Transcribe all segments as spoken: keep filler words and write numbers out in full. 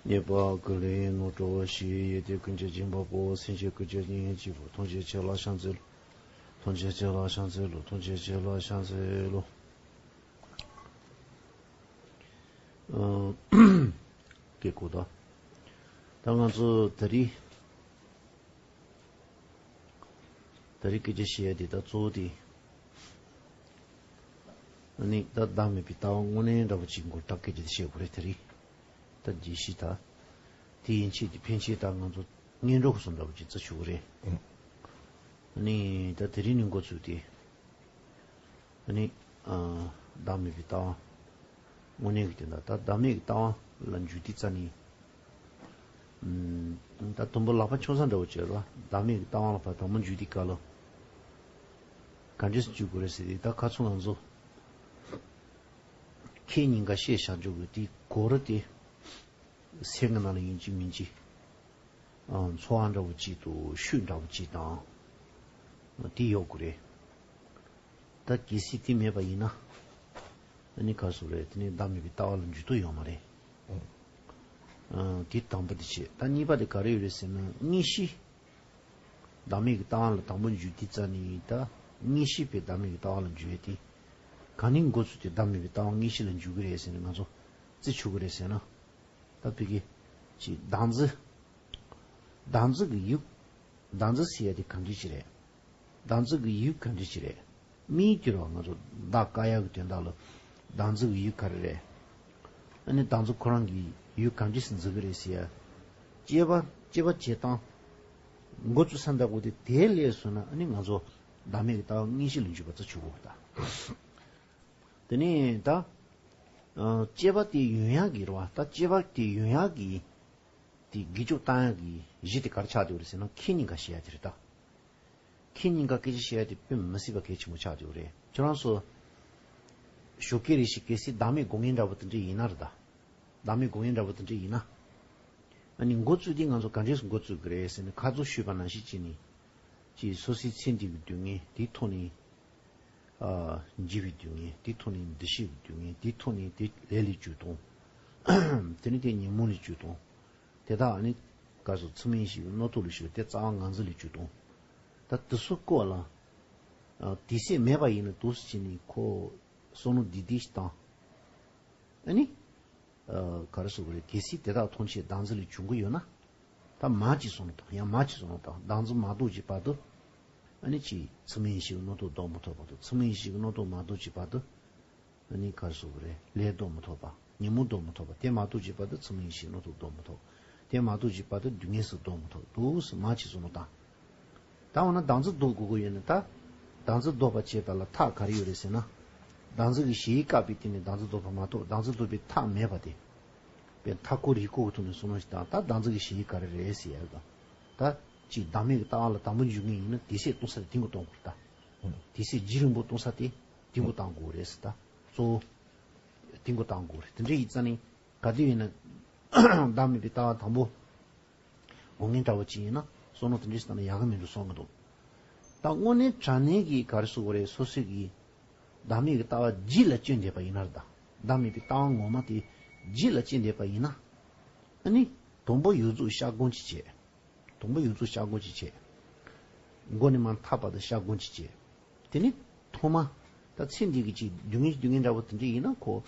ཉེས་པ་ཀུན་ལས་རྣམ་གྲོལ་བ་ཞིག་ཡོད་དེ། ཀུན་མཁྱེན་སྦྱིན་པ་པོ། སེམས་ཅན་ཀུན་གྱི་སྙིང་རྗེ་པོ། ཐམས་ཅད་མཁྱེན་ལ་ཕྱག་འཚལ་ལོ། ཐམས་ཅད་མཁྱེན་ལ་ཕྱག་འཚལ་ལོ། ཐམས་ཅད་མཁྱེན་ལ་ཕྱག་འཚལ་ལོ། ཨ། སྐད་གོ་ད། ད་ང་ཚོ་ད་རེས། ད་རེས་སྐད་ཆ་བཤད་ཡ་དེ་ད་གཙོ་བོ་དེ། ཨ་ནི་ད་བདག་མེད་པའི་ལྟ་བ་དངོས་གནས་འདྲ་པོ་ཅིག་མགོ་བཏགས་སྐད་ཆ་དེ་བཤད་དགོས་རེད་ད་རེས། ད་རྒྱས་བཤད་ད། དེ་ཡན་ཆད་དེ་ཕན་ཆད་ད་ང་ཚོ་སྔོན་འགྲོ་གི་བཟོ་འདྲ་པོ་ཅིག་བརྩི་ཆོག་གི་རེད། ཨ་ནི་ད་དེ་རིང་ནས་འགོ་ཚུགས་ཏེ། ཨ་ནི། ཨ། བདག་མེད་པའི་ལྟ་བ། དངོས་གནས་ཀྱི་དོན་དག་ད་བདག་མེད་ཀྱི་ལྟ་བ་ལ་འཇུག་དུས་ཙ་ནི། ཨམ། ད་དུམ་བུ་ལག་པ་འཆང་ས་འདྲ་བོ་བྱས་ལ་བདག་མེད་ཀྱི་ལྟ་བ་ལ་ཕར་དང་པོ་འཇུག་དུས་སྐབས་ལ། ག་འདྲས་སུ་འཇུག་དགོས་རེད་ཟེར་ཏེ་ད་ཁ་ཚུར་ང་ཚོ། ཁྱེད་ཉིན་ག་བཤད་བཞག་འཇུག་གི་དེ་གོ་ར་དེ། སེམས་ཀྱི་ནང་ལ་ཡིན་གཅིག་མིན་གཅིག་ཨ། ཚོར་བ་འདྲ་བོ་གཅིག་དང་ཤུགས་འདྲ་བོ་གཅིག་དང་། དེ་ཡོད་དགོས་རེད། ད་གལ་སྲིད་དེ་མེད་པ་ཡིན་ན། ཨ་ནི་ག་རེ་ཟེར་རེད། དེ་ནི་བདག་མེད་པའི་ལྟ་བ་ལ་འཇུག་ཐུབ་ཡོད་མ་རེད། ཨ། དེ་དང་པོ་དེ་བྱས། ད་གཉིས་པ་དེ་ག་རེ་ཡོད་རེད་ཟེར་ན་དངོས་གཞི། བདག་མེད་ཀྱི་ལྟ་བ་ལ་དང་པོ་འཇུག་དུས་ཙ་ནི་ད་དངོས་གཞི་པའི་བདག་མེད་ཀྱི་ལྟ་བ་ལ་འཇུག་ཡས་དེ། གང་ནས་འགོ་ཚུགས་ཏེ་བདག་མེད་པའི་ལྟ་བ་དངོས་གཞི་ལ་འཇུག་གི་རེད་ཟེར་ནས་ང་ཚོ་བརྩི་ཆོག་གི་རེད་ཟེར་ན། ད་ཕ་གི་ཅིག་བདག་འཛིན། བདག་འཛིན་གྱི་ཡུལ། བདག་འཛིན་ཟེར་ཡ་དེ་གང་འདྲ་ཅིག་རེད། བདག་འཛིན་གྱི་ཡུལ་གང་འདྲ་ཅིག་རེད། དམིགས་ཡུལ་དེ་རུ་ང་ཚོ་བདག་བཀག་ཡག་གི་དོན་དག་ལ་བདག་འཛིན་གྱི་ཡུལ་ག་རེ་རེད། ཨ་ནི་བདག་འཛིན་ཁོ་རང་གི་ཡུལ་གང་འདྲ་ཞིག་འཛིན་གྱི་རེད་ཟེར་ཡ། དཔྱད་པ་དཔྱད་པ་བྱེད་སྟངས། འགོ་བཙུགས་ས་འདྲ་པོ་དེ་དེ་ལས་སོང་ན་ཨ་ནི་ང་ཚོ་བདག་མེད་ཀྱི་ལྟ་བ་དངོས་གཞི་ལ་འཇུག་པ་ཙམ་བྱུང་གི་ད། དེ་ནས་ད། ཨ། དཔྱད་པ་དེ་ཡོང་ཡག་གི་རེད་བ། ད་དཔྱད་པ་དེ་ཡོང་ཡག་གི། དེ་དགེ་སྐྱོ་བཏང་ཡག་གི་གཞི་དེ་ག་རེ་ཆགས་བསྡད་ཡོད་རེད་ཟེར་ན་ཁྱེད་ཉིན་ག་བཤད་ཡ་དེ་རེད་ད། ཁྱེད་ཉིན་ག་སྐད་ཆ་བཤད་ཡ་དེ་དཔེ་མི་སྲིད་པ་གལ་ཆེན་པོ་ཆགས་བསྡད་ཡོད་རེད། ཁྱོད་རང་ཚོ་ཞོགས་ཀས་རེ་ཞིག་གལ་སྲིད་བདག་མེད་སྒོམ་མཁན་འདྲ་པོ་དེ་འདྲ་ཡིན་ན་རེད་ད། བདག་མེད་སྒོམ་མཁན་འདྲ་པོ་དེ་འདྲ་ཡིན་ན། ཨ་ནི་འགོ་བཙུགས་དུས་ང་ཚོ་ག་འདྲས་སུ་འགོ་བཙུགས་ཀྱི་རེད་ཟེར་ན་ཁ་ཚུར་ཞུས་པ་ནང་བཞིན་བྱས་ནས། ཅིག་སོ་སོའི་ཚེ་འདི་གི་སྡུག་བསྔལ་དེའི་ཐོག་ནས། ཨ། འཇིག་པའི་སྡུག་བསྔལ་དེའི་ཐོག་ནས་འདུ་ཤེས་ཀྱི་སྡུག་བསྔལ་དེའི་ཐོག་ནས་དེ་ལས་ལས་བྱུང་སྟངས། དེ་ནས་དེ་ཉོན་མོངས་ལས་བྱུང་སྟངས། དེ་དག་ཨ་ནི་ག་སོ་ཚུལ་མིན་ཞིག་རྣོ་རྟུལ་ལས་བྱུང་དེ་རྩ་བ་ངང་ཚུལ་ལས་བྱུང་སྟངས། ད་དེ་ཚོ་སྐོར་ལ། ཨ། དེ་སྲིད་མེད་པ་ཡིན་ན་འདུག་སེ་བྱས་ནས་ཁོ་བསམ་བློ་འདི་འདི་ཞིག་བཏང་། ཨ་ནི། ཨ། ག་རེ་ཟེར་དགོས་རེད། གལ་སྲིད་དེ་དག་མཐོང་ཆེད་བདག་འཛིན་ལས་བྱུང་གི་ཡོད་ན། ད་མར་ཅིག་བསམ་བློ་བཏང་། ཡང་མར་ཅིག་བསམ་བློ་བཏང་། བདག་འཛིན་མ་ལྡོག་ཅིག་བར་དུ། ཨ་ནི་ཅིག་ཚུལ་མིན་ཡེ་ཤེས་ཀྱི་རྣོ་རྟུལ་ལྡོག་མ་ཐུབ་བར་དུ། ཚུལ་མིན་ཡེ་ཤེས་ཀྱི་རྣོ་རྟུལ་མ་ལྡོག་ཅིག་བར་དུ། ཨ་ནི་ག་རེ་ཟེར་དགོས་རེད། ལས་ལྡོག་མ་ཐུབ་པ། ཉོན་མོངས་ལྡོག་མ་ཐུབ་པ། དེ་མ་ལྡོག་ཅིག་བར་དུ་ཚུལ་མིན་ཡེ་ཤེས་རྣོ་རྟུལ་ལྡོག་མ་ཐུབ། དེ་མ་ལྡོག་ཅིག་བར་དུ་སྡུག་བསྔལ་སུ་ལྡོག་མ་ཐུབ། འདུག་སེ་མར་ཅིག་བསམ་བློ་བཏང་། ད་འོ་ན་བདག་འཛིན་ལྡོག་དགོས་ཀྱི་ཡོད་ན་ད། བདག་འཛིན་ལྡོག་པ་བྱེད་པ་ལ་ཐབས་ག་རེ་ཡོད་རེད་ཟེར་ན། བདག་འཛིན་གྱི་གཞི་བཀག་པའི་སྟེང་ནས་བདག་འཛིན་ལྡོག་པ་མ་གཏོགས་བདག་འཛིན་ལྡོག་པའི་ཐབས་མེད་པ་དེ། དཔེར་མཐའ་འཁོར་རིགས་སྐོར་གྱི་ཐོག་ནས་བསམ་བློ་ཞིག་བཏང་། ད་བདག་འཛིན་གྱི་གཞི་ག་རེ་རེད་ཟེར་ཡ་དང་། ད་ཅིག་བདག་མེད་ཀྱི་ལྟ་བ་ལ་དང་པོ་འཇུག་མཁན་ཡིན་ན་དེ་སྲིད་གཏོང་ས་དེ་འགོ་གཏོང་དགོས་རེད་ད། དེ་སྲིད་རྒྱུན་རིང་པོ་གཏོང་ས་དེ་དེ་འགོ་གཏོང་དགོས་རེད་ཟེར་ད། གཙོ་བོ་དེ་འགོ་གཏོང་དགོས་རེད། དེ་འདྲ་ཡིན་ཙང་ནི་ག་དུས་ཡིན་ན་བདག་མེད་པའི་ལྟ་བ་དང་པོ། སྒོམ་མཁན་འདྲ་བོ་ཅིག་ཡིན་ན་བསམ་བློ་དེ་འདྲ་ཞིག་བཏང་ན་ཡག་གི་མིན་འགྲོ་བསམ་གི་འདུག་ད་དངོས་གནས་དྲང་གནས་ཀྱི་ག་རེ་ཟེར་དགོས་རེད། སོ་སོ་གི་བདག་མེད་ཀྱི་ལྟ་བ་རྒྱུད་ལ་སྐྱེས་བསྡད་པ་ཡིན་ན་རེད་ད། བདག་མེད་པའི་ལྟ་བ་ངོ་མ་དེ་རྒྱུད་ལ་སྐྱེས་བསྡད་པ་ཡིན་ན། ཨ་ནི་དང་པོ་ཡོངས་རྫོགས་བཤགས་སྒོམ་ཅིག་བྱས། དང་པོ་ཡོངས་རྫོགས་བཤགས་སྒོམ་ཅིག་བྱས། མགོ་ནས་མར་མཐའ་བར་དུ་བཤགས་སྒོམ་ཅིག་བྱས། དེ་ནི་ཐོག་མ་ད་ཚེ་འདི་གི་ཅིག་སྡུག་བསྔལ་སྡུག་བསྔལ་འདྲ་བོ་དེ་འདྲ་ཡིན་ན་ཁོ།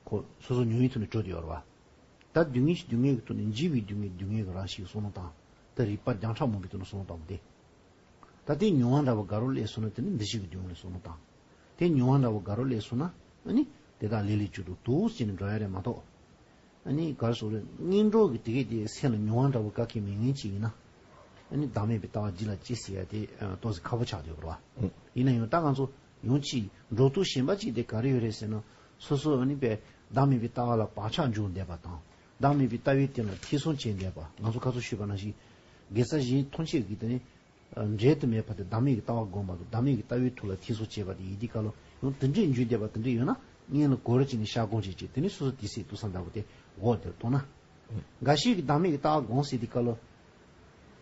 ཁོ་སོ་སོ་ཉོན་མོངས་ཐོག་ནས་གྲོལ་བསྡད་ཡོད་རེད་བ། ད་སྡུག་བསྔལ་སྡུག་བསྔལ་གྱི་ཐོག་ནས་འཇིགས་པའི་སྡུག་བསྔལ་སྡུག་བསྔལ་གྱི་རང་བཞིན་བསམ་བློ་བཏང་། ད་རིག་པ་རྒྱང་གྲགས་མང་པོའི་ཐོག་ནས་བསམ་བློ་བཏང་བ་དེ། ད་དེ་མྱོང་བ་འདྲ་བོ་དགའ་རབ་སླེབས་སོང་ན་དེ་ནི་འདུ་ཤེས་ཀྱི་སྡུག་བསྔལ་ལ་བསམ་བློ་བཏང་། དེ་མྱོང་བ་འདྲ་བོ་དགའ་རབ་སླེབས་སོང་ན་ཨ་ནི་དེ་དག་ལས་ལས་བྱུང་དུ་འདུག་ཟེར་ནས་འགྲོ་ཡ་རེད་མ་གཏོགས། ཨ་ནི་ག་རེ་ཟེར་དགོས་རེད། སྔོན་འགྲོ་གི་དེ་གས་དེ་སེམས་ལ་མྱོང་བ་འདྲ་བོ་ག་གེ་མེད་མཁན་ཅིག་ཡིན་ན། ཨ་ནི་བདག་མེད་པའི་ལྟ་བ་རྒྱུད་ལ་སྐྱེས་ཟེར་ཡ་དེ་ཏོག་ཙམ་ཁག་པོ་ཆགས་བསྡད་ཡོད་རེད་བ། ཡིན་ན་ཡང་ད་ང་ཚོ་ཡང་ཅིག་འགྲོ་ལྡོག་གཞན་པ་ཅིག་དེ་ག་རེ་ཡོད་རེད་ཟེར་ན། སོ་སོ་ཨ་ནི་པའི་བདག་མེད་པའི་ལྟ་བ་ལ་བག་ཆགས་འཇོག་བསྡད་པ་དང་། བདག་མེད་པའི་ལྟ་བའི་སྟེང་ལ་ཐེ་ཚོམ་བྱས་བསྡད་པ། ང་ཚོ་ཁ་སང་ཞུས་པ་ནང་བཞིན། དགེ་རྩ་གཞན་མཐོང་ཆེད་ཀྱི་དེ་ནི། འབྲལ་དུ་མེད་པ་དེ་བདག་མེད་ཀྱི་ལྟ་བ་སྒོམ་པ་དང་བདག་མེད་ཀྱི་ལྟ་བའི་ཐོག་ལ་ཐེ་ཚོམ་བྱེད་པ་དེ་ཡིན་དུས་སྐབས་ལ་ཡང་དེ་འདྲའི་འཇུག་བསྡད་པ་དེ་འདྲ་ཡོད་ན་སྔོན་ལ་གོ་ར་བྱས་ནས་བཤགས་སྒོམ་བྱེད་ཅིག་དེ་ནི་སོ་སོ་དེ་སྲིད་དུ་ས་འདྲ་བོ་དེ་འོག་དེར་གཏོང་ན། འགའ་ཞིག་གིས་བདག་མེད་ཀྱི་ལྟ་བ་སྒོམ་ཟེར་དུས་སྐབས་ལ།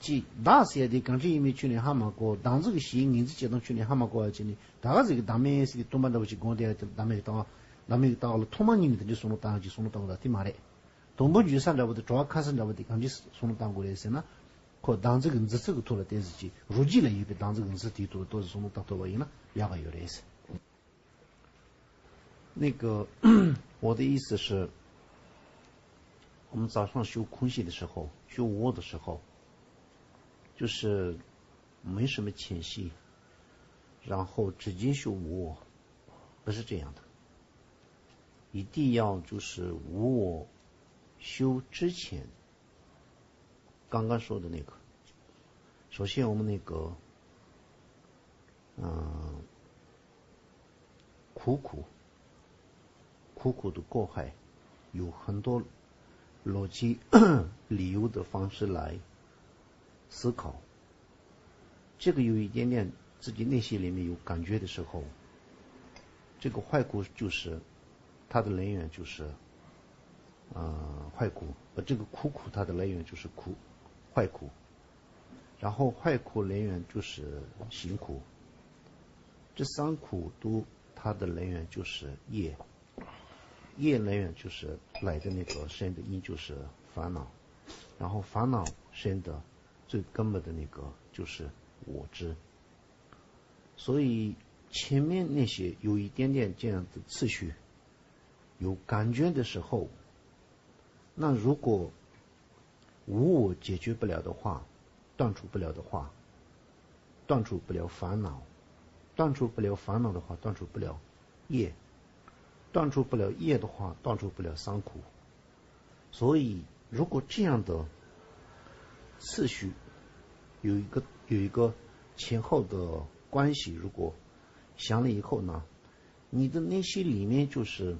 ཅིག་བདག་ཟེར་ཡ་དེ་གང་འདྲ་ཡིན་མིན་ཁྱོན་ནས་ཧ་མ་གོ། བདག་འཛིན་གྱི་གཞིའི་ངོས་འཛིན་བྱེད་སྟངས་ཁྱོན་ནས་ཧ་མ་གོ་བ་བྱས་ནས་ད་ག་ཟེ་གི་བདག་མེད་ཟེར་གི་སྟོན་པ་འདྲ་བོ་ཅིག་སྒོམ་བསྡད་ཡ་དེ་བདག་མེད་ཀྱི་ལྟ་བ། བདག་མེད་ཀྱི་ལྟ་བ་ལ་ཐོག་མ་ཉིད་ནས་དེ་འདྲའི་བསམ་བློ་བཏང་ཡ་ཅིག་བསམ་བློ་བཏང་བ་ད་དེ་མ་རེད། དང་པོ་འཇུག་ས་འདྲ་པོ་དེ་གྲོགས་ཁ་ས་འདྲ་པོ་དེ་གང་ཅི་བསམ་བློ་བཏང་དགོས་རེད་ཟེར་ན། ཁོ་བདག་འཛིན་གྱི་འཛིན་ཚུལ་གྱི་ཐོག་ལ་བལྟས་ཟིན་གྱི་རོ་རྒྱུས་ལ་ཡོད་པའི་བདག་འཛིན་གྱི་འཛིན་ཚུལ་དེའི་ཐོག་ལ་ཏོག་ཙམ་བསམ་བློ་བཏང་ཐུབ་པ་ཡིན་ན་ཡག་ག་ཡོད་རེད།那个，我的意思是，我们早上修空性的时候，修无我的时候，就是没什么前戏，然后直接修无我，不是这样的。一定要就是无我修之前，刚刚说的那个，首先我们那个，嗯、苦苦，苦苦的过坏，有很多逻辑理由的方式来思考。这个有一点点自己内心里面有感觉的时候，这个坏苦就是它的来源就是，呃，坏苦，呃，这个苦苦它的来源就是苦，坏苦，然后坏苦来源就是行苦，这三苦都它的来源就是业，业来源就是来的那个生的因就是烦恼，然后烦恼生的最根本的那个就是我执。所以前面那些有一点点这样的次序，有感觉的时候，那如果无我解决不了的话，断除不了的话，断除不了烦恼，断除不了烦恼的话，断除不了业，断除不了业的话，断除不了三苦。所以，如果这样的次序有一个有一个前后的关系，如果想了以后呢，你的内心里面就是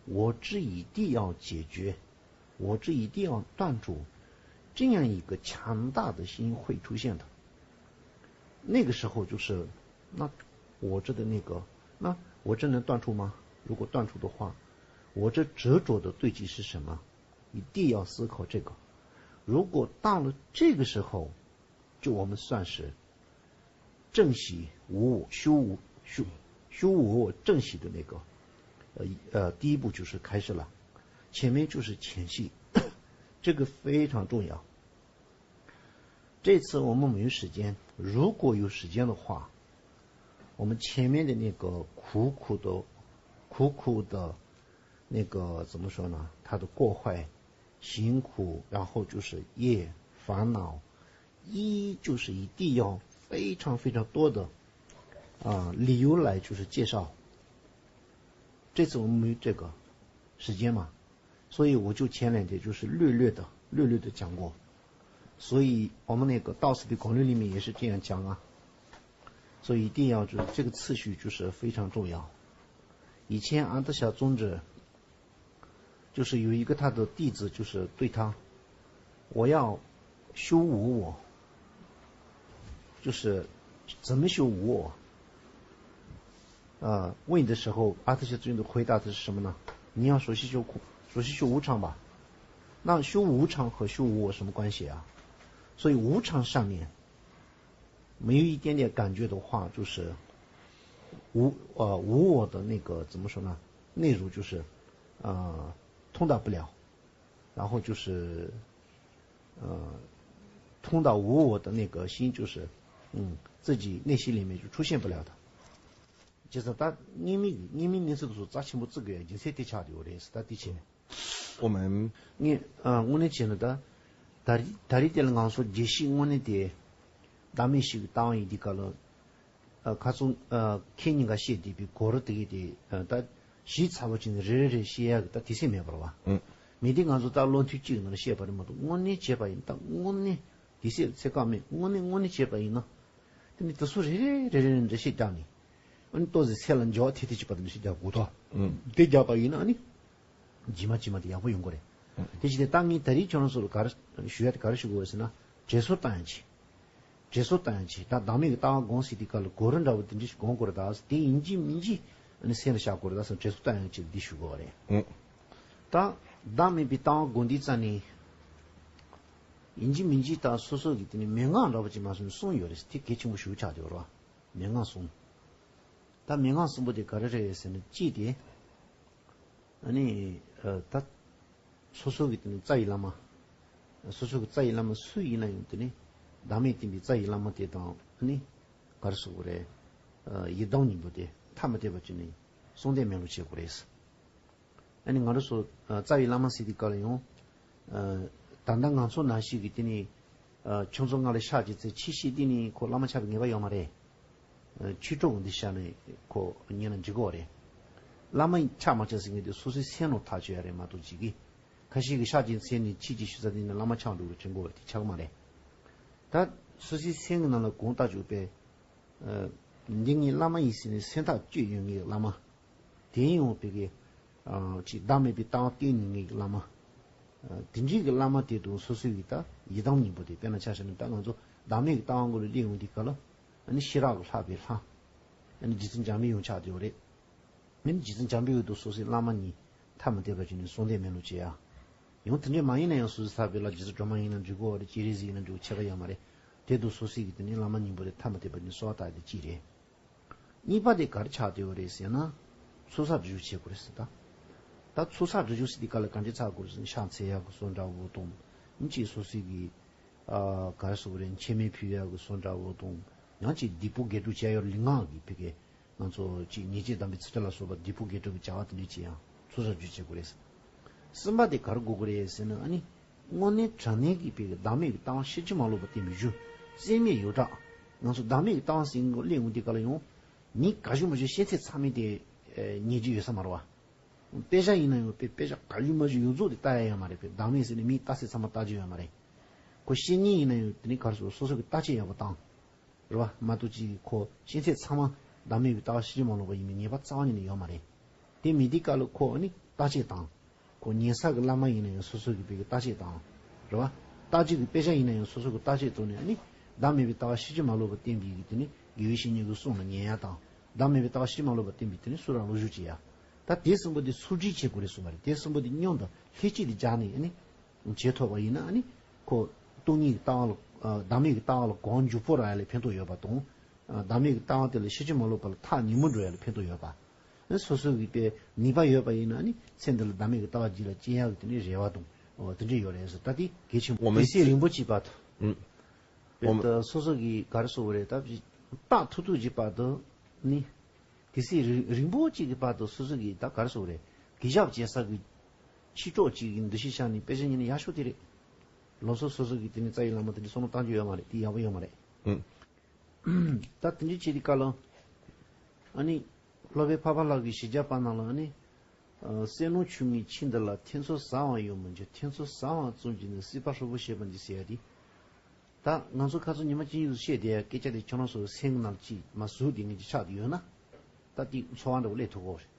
我执一定要解决，我执一定要断除，这样一个强大的心会出现的。那个时候就是，那我执的那个，那我执能断除吗？如果断除的话，我这执着的对境是什么？一定要思考这个。如果到了这个时候，就我们算是正习无我，修无修修无我正习的那个，呃呃，第一步就是开始了，前面就是前戏，这个非常重要。这次我们没有时间，如果有时间的话，我们前面的那个苦苦的、苦苦的那个怎么说呢？它的过坏、辛苦，然后就是业、烦恼，一就是一定要非常非常多的啊、理由来就是介绍。这次我们没有这个时间嘛，所以我就前两天就是略略的、略略的讲过。所以我们那个道次第广论里面也是这样讲啊。所以一定要就是这个次序就是非常重要。以前阿德夏宗者就是有一个他的弟子，就是对他，我要修无我，就是怎么修无我？呃，问的时候，阿特谢尊的回答的是什么呢？你要首先修苦，首先修无常吧。那修无常和修无我什么关系啊？所以无常上面没有一点点感觉的话，就是无呃无我的那个怎么说呢？内容就是呃通达不了，然后就是呃通达无我的那个心，就是嗯自己内心里面就出现不了的。就是他你们你们那时候说咋全部这个人生的差的有认识，他的确。我们 ངས་ཨ་དངོས་གནས་བྱས་ན་ད་ད་རེས་ད་རེས་དེ་ལ་ང་ཚོ་རྒྱལ་སྤྱི་དངོས་གནས་དེ་བདག་མེད་ཞིག་བཏང་ཡིན་དེ་ག་ལ་ཨ་ཁ་ཚོ་ཨ་ཁྱེད་གཉིས་ཀ་བཤད་བསྡད་པའི་གོ་ར་དེ་གི་དེ་ཨ་ད་གཞི་ཚ་བོ་ཅིག་ནས་རེ་རེ་རེ་བཤད་ཡག་གི་ད་དུས་ཚོད་མེད་པ་རེད་བ། ཨུ། མི་དེ་ང་ཚོ་ད་བློ་མཐུན་གཅིག་ནང་བཤད་པ་རེད་མ་གཏོགས་དངོས་གནས་བྱས་པ་ཡིན་ད་དངོས་གནས་དུས་ཚོད་ཚེ་སྐབས་མེད་དངོས་གནས་དངོས་གནས་བྱས་པ་ཡིན་ན། དེ་ནི་དེ་ཚོ་རེ་རེ་རེ་རེ་འདྲ་ཞིག་བརྒྱབ་ནས། ཨ་ནི་ཏོག་ཙམ་ཚེ་ལ་འགྱུར་བ་ཐེབས་ཐེབས་བྱེད་པ་དེ་འདྲ་ཞིག་བརྒྱབ་དགོས་ཐོག་ཨུ། དེ་བརྒྱབ་པ་ཡིན་ན་ཨ་ནི། ཇི་མ་ཇི་མ་དེ་ཡག་པོ་ཡོང་གི་རེད། ཨུ། དེ་བཞིན་དེ་ད་ངས་ད་རེས་ཁྱོད་རང་ཚོ་ལ་ག་རེ་ཞུ་ཡ་དེ་ག་རེ་ཞུ་དགོས་ཟེར་ན། དྲན་གསོ་བཏང་ཡ་ཅིག་དྲན་གསོ་བཏང་ཡ་ཅིག་ད་བདག་མེད་ཀྱི་ལྟ་བ་སྒོམ་ཟེར་དེ་ག་ལ་གོ་རིམ་འདྲ་བོ་དེ་འདྲ་ཞིག་སྒོམ་དགོས་རེད་ད། དེ་ཡིན་གཅིག་མིན་གཅིག་ཨ་ནི་སེམས་ལ་བཞག་དགོས་རེད་ད་ཟེར་དྲན་གསོ་བཏང་ཡ་ཅིག་འདི་ཞུ་དགོས་རེད། ཨུ། ད་བདག་མེད་པའི་ལྟ་བ་སྒོམ་དུས་ཙ་ནས། ཡིན་གཅིག་མིན་གཅིག་ད་སོ་སོ་གི་དེ་ནི་མན་ངག་འདྲ་བོ་ཅིག་མ་སོང་གསུངས་ཡོད་རེད། དེ་གལ་ཆེན་པོ་ཞིག་ཆགས་བསྡད་ཡོད་རེད་བ། མན་ངག་གསུམ། ད་མན་ངག་གསུམ་པོ་དེ་ག་རེ་རེད་ཟེར་ན་གཅིག་དེ། ཨ་ནི་ཨ་ད་ སོ་སོ་གི་དེ་ནི་རྩ་བའི་བླ་མ། སོ་སོ་གི་རྩ་བའི་བླ་མ་སུ་ཡིན་ན་ཡང་དེ་ནི་བདག་མེད་བསྟན་པའི་རྩ་བའི་བླ་མ་དེ་དང་ཨ་ནི་ག་རེ་ཟེར་དགོས་རེད། ཡི་དམ་སྙིང་པོ་དེ་ཐ་མི་དད་པ་ཅན་ནི་གསུང་དད་མེད་ལུགས་བྱེད་དགོས་རེད། ཨ་ནི་ང་རང་ཚོ་རྩ་བའི་བླ་མ་ཟེར་དུས་སྐབས་ལ་ཡང་ད་ལྟ་ང་ཚོ་ནང་བཞིན་གྱི་དེ་ནི་ཁྱོད་ཚོ་ང་ལ་ཕྱག་བྱེད་ཚེ་ཕྱི་བཤད་དེ་ནི་ཁོ་བླ་མ་ཆགས་པའི་ངེས་པ་ཡོད་མ་རེད། ཆོས་གྲོགས་འདི་ཤ་ནས་ཁོ་ཉན་ན་འགྲིག་གོ་རེད། བླ་མ་ཆགས་མ་ཆགས་ཟེར་མཁན་དེ་སོ་སོའི་སེམས་ནང་ཐག་ཆོད་ཡ་རེད་མ་གཏོགས་ཅིག་གིས། ཁ་ཤས་ཀྱི་ཤ་ཅན་ཚེ་ནས་ཕྱིས་ཀྱི་ཞུ་ས་དེ་ནི་བླ་མ་ཆགས་འགྲོ་གི་དྲན་གོ་རེད་དེ་ཆགས་མ་རེད། ད་སོ་སོའི་སེམས་ཀྱི་ནང་ལ་དགོངས་དག་བཅུག་པས། འདི་ངའི་བླ་མ་ཡིན་ཟེར་ནས་སེམས་ཐག་གཅོད་ཡོང་མཁན་གྱི་བླ་མ། དེ་ཡང་བོད་ཀྱི་ཅིག་བདག་མེད་པའི་ལྟ་བ་བསྟན་ནས་ངེས་ཀྱི་བླ་མ། དེ་འདྲའི་གི་བླ་མ་དེ་དང་སོ་སོའི་གི་ད་ཡི་དམ་སྙིང་པོ་དེ་དཔེར་ན་ཆ་བཞག་ན་ད་ང་ཚོ་བདག་མེད་ཀྱི་ལྟ་བ་མགོ་ལ་སླེབས་ཡོང་དུས་སྐབས་ལ་ཨ་ནི་ཤེས་རབ་ཀྱི་ལྷ་པའི་ལྷ། ཨ་ནི་རྗེ་བཙུན་འཇམ་པའི་དབྱངས་ཆགས་བསྡད་ཡོད་རེད། ཨ་ནི་རྗེ་བཙུན་འཇམ་པའི་དབྱངས་དང་སོ་སོའི་བླ་མ་གཉིས་ཐ་མི་དད་པ་བྱས་ནས་གསུང་དད་མེད་ལུགས་བྱེད་ཡ། ཡང་དེ་འདྲས་མ་ཡིན་ན་ཡང་སོ་སོའི་ལྷ་པའི་ལ་རྗེ་བཙུན་སྒྲོལ་མ་ཡིན་ན་འགྲིག་གོ་རེད། སྤྱན་རས་གཟིགས་ཡིན་ན་འགྲིག་གོ་ཁྱད་པར་ཡོད་མ་རེད། དེ་དང་སོ་སོའི་གི་དེ་ནི་བླ་མ་སྙིང་པོ་དེ་ཐ་མི་དད་པ་བྱས་ནས་གསོལ་བ་བཏབ་དེ་གཅིག་རེད། གཉིས་པ་དེ་ག་རེ་ཆགས་བསྡད་ཡོད་རེད་ཟེར་ན། ཚོགས་བསགས་སྒྲིབ་སྦྱོང་བྱེད་དགོས་རེད་ཟེར་ད། ད་ཚོགས་བསགས་སྒྲིབ་སྦྱོང་ཟེར་དུས་སྐབས་ལ་ག་འདྲས་ཚར་དགོས་རེད་ཟེར་ན་ཕྱག་འཚལ་ཡག་གི་བཟོ་འདྲ་བོ་དང་། ཨ་ནི་ཅིག་སོ་སོའི་གི་ཨ་ག་རེ་ཟེར་དགོས་རེད། མཆོད་མེ་ཕུལ་ཡག་གི་བཟོ་འདྲ་བོ་དང་། ཡང་ཅིག་སྡིག་པ་དགེ་སྒྲུབ་བྱས་ཡོད་ལུས་ངག་གི་ཕ་གི་ང་ཚོ་ཅིག་ཉེས་བྱས་དམ་པའི་ཚིག་བྲལ་ལ་སོགས་པ་སྡིག་པ་དགེ་སྒྲུབ་ཀྱི་བྱ་བ་དེ་འདྲས་ཅིག་ཡང་ཚོགས་བསགས་སྒྲིབ་སྦྱོང་བྱེད་དགོས་རེད་ཟེར། གསུམ་པ་དེ་ག་རེ་དགོས་ཀྱི་རེད་ཟེར་ན་ཨ་ནི། དངོས་གནས་དྲང་གནས་ཀྱི་བོད་ཀྱི་བདག་མེད་ཀྱི་ལྟ་བ་ཕྱིན་ཅི་མ་ལོག་པ་བསྟན་པའི་གཞུང་རྩིས་མེད་ཡོངས་གྲགས། ང་ཚོ་བདག་མེད་ཀྱི་ལྟ་བ་ཟེར་མཁན་གྱི་སླེབས་ཡོང་དུས་སྐབས་ལ་ཡང་། མི་ག་ཞུ་མ་ཞུ་ཤེས་ཚད་ཚང་མས་དེ་ཉན་རྒྱུ་ཡོད་ས་མ་རེད་བ། དཔེ་ཆ་ཡིན་ན་ཡང་དཔེ་དཔེ་ཆ་ག་ཞུ་མ་ཞུ་ཡོངས་རྫོགས་དེ་ལྟ་ཡ་ཡོད་མ་རེད། བོད་བདག་མེད་ཟེར་ནས་མིས་ལྟ་ཚད་ཚང་མ་ལྟ་རྒྱུ་ཡོད་མ་རེད། ཁོ་བཤད་མཁན་ཡིན་ན་ཡང་དེ་ནི་ག་རེ་ཟེར་སོ་སོ་གི་ལྟ་དཔྱད་ཡག་པོ་བཏང་། རེད་བ། མ་གཏོགས་ཅིག་ཁོ་ཤེས་ཚད་ཚང་མ་བདག་མེད་ཀྱི་ལྟ་བ་ཕྱིན་ཅི་མ་ལོག་པ་ཡིན་པའི་ངེས་པ་རྩ་བ་ཉིད་ནས་ཡོད་མ་རེད། དེ་མེད་དུས་སྐབས་ལ་ཁོ་ཨ་ནི་བརྟག་དཔྱད་དང་། ཁོ་ཉན་ས་གི་བླ་མ་ཡིན་ན་ཡང་སོ་སོ་གི་བོད་ཀྱི་བརྟག་དཔྱད་དང་། རེད་བ། ལྟ་དཔྱད་ཀྱི་དཔེ་ཆ་ཡིན་ན་ཡང་སོ་སོ་གི་བརྟག་དཔྱད་བཏང་ནས་ཨ་ནི་བདག་མེད་པའི་ལྟ་བ་ཕྱིན་ཅི་མ་ལོག་པ་བསྟན་པའི་གི་དེ་ནི་དགེ་བའི་བཤེས་གཉེན་གྱི་གསུང་ལ་ཉན་ཡ་དང་། བདག་མེད་པའི་ལྟ་བ་ཕྱིན་ཅི་མ་ལོག་པ་བསྟན་པའི་དེ་ནི་སུ་རང་བློ་བཞུགས་བྱེད་ཡ། ད་དེ་གསུམ་པོ་དེ་ཚོགས་སྒྲིག་བྱེད་དགོས་རེད་གསུངས་པ་རེད། དེ་གསུམ་པོ་དེ་མཉམ་དུ་ལྷན་ཅིག་ཏུ་སྦྱར་ནས་ཨ་ནི། བྱེད་ཐུབ་པ་ཡིན་ན་ཨ་ནི་ཁོ་སྟོང་ཉིད་ཀྱི་ལྟ་བ་ལ་ཨ་བདག་མེད་ཀྱི་ལྟ་བ་ལ་གོང་འཇུག་པོ་རག་ཡ་ལ་ཕན་ཐོགས་ཡོད་པ་དང་། ཨ་བདག་མེད་ཀྱི་ལྟ་བ་དེ་ལ་ཤེས་བྱ་མ་ལོག་པ་ལ་ཐག་ཉེ་མོ་འགྲོ་ཡ་ལ་ཕན་ཐོགས་ཡོད་པ། ཨ་སོ་སོ་གི་དཔེ་ནུས་པ་ཡོད་པ་ཡིན་ན་ཨ་ནི་ཚེ་འདི་ལ་བདག་མེད་ཀྱི་ལྟ་བ་རྒྱུད་ལ་སྐྱེ་ཡག་གི་དེ་ནི་རེ་བ་དང་། འོ་དེ་འདྲ་ཡོད་རེད་ཟེར། ད་དེ་གལ་ཆེན་པོ་ངོ་མ་དེ་སྲིད་རིང་པོ་ཅིག་བར་དུ། ཨུམ། དཔེ་ད་སོ་སོ་གི་ག་རེ་ཟེར་དགོས་རེད། ད་བརྟག་ཐུབ་ཐུབ་ཅིག་བར་དུ་ནི། དེ་སྲིད་རིང་རིང་པོ་གཅིག་གི་བར་དུ་སོ་སོ་གིས་ད་ག་རེ་ཟེར་དགོས་རེད། གུས་ཞབས་བྱེད་ས་གི་ཕྱི་ཕྱོགས་གཅིག་གི་འདུ་ཤེས་བཞག་ནས་དཔེ་ཆ་ཉན་ན་ཡག་ཤོས་དེ་རེད། ལམ་སང་སོ་སོ་གིས་དེ་ནི་རྩ་བའི་བླ་མ་དེ་འདྲ་བསམ་བློ་བཏང་རྒྱུ་ཡོད་མ་རེད། དེ་ཡག་པོ་ཡོད་མ་རེད། ཨུ། ད་དེ་འདྲ་བྱེད་དུས་སྐབས་ལ། ཨ་ནི། སློབ་དཔོན་འཕགས་པ་ལྷ་གིས་ཞི་བྱེད་པ་ནང་ལ་ཨ་ནི། ཨ་བསོད་ནམས་ཆུང་ངུས་ཁྱིམ་འདི་ལ་ཐེ་ཚོམ་ཟ་བ་ཡོད་མི་འགྱུར། ཐེ་ཚོམ་ཟ་བ་ཙམ་གྱིས་ནི་སྲིད་པ་ཧྲིལ་པོ་ཞེས་པ་འདི་ཟེར་ཡ་དེ། ད་ང་ཚོ་ཁ་སང་ཉི་མ་གཅིག་གཉིས་སུ་བཤད་བསྡད་ཡ་སྐད་ཆ་དེ་ཁྱོད་རང་ཚོ་སེམས་ནང་ཅིག་མ་ཟུག་དེ་ངེས་ཀྱི་ཆགས་བསྡད་ཡོད་ན། ད་དེ་ཚོར་བ་འདྲ་བོ་སླེབས་ཐུབ་ཀྱི་རེད།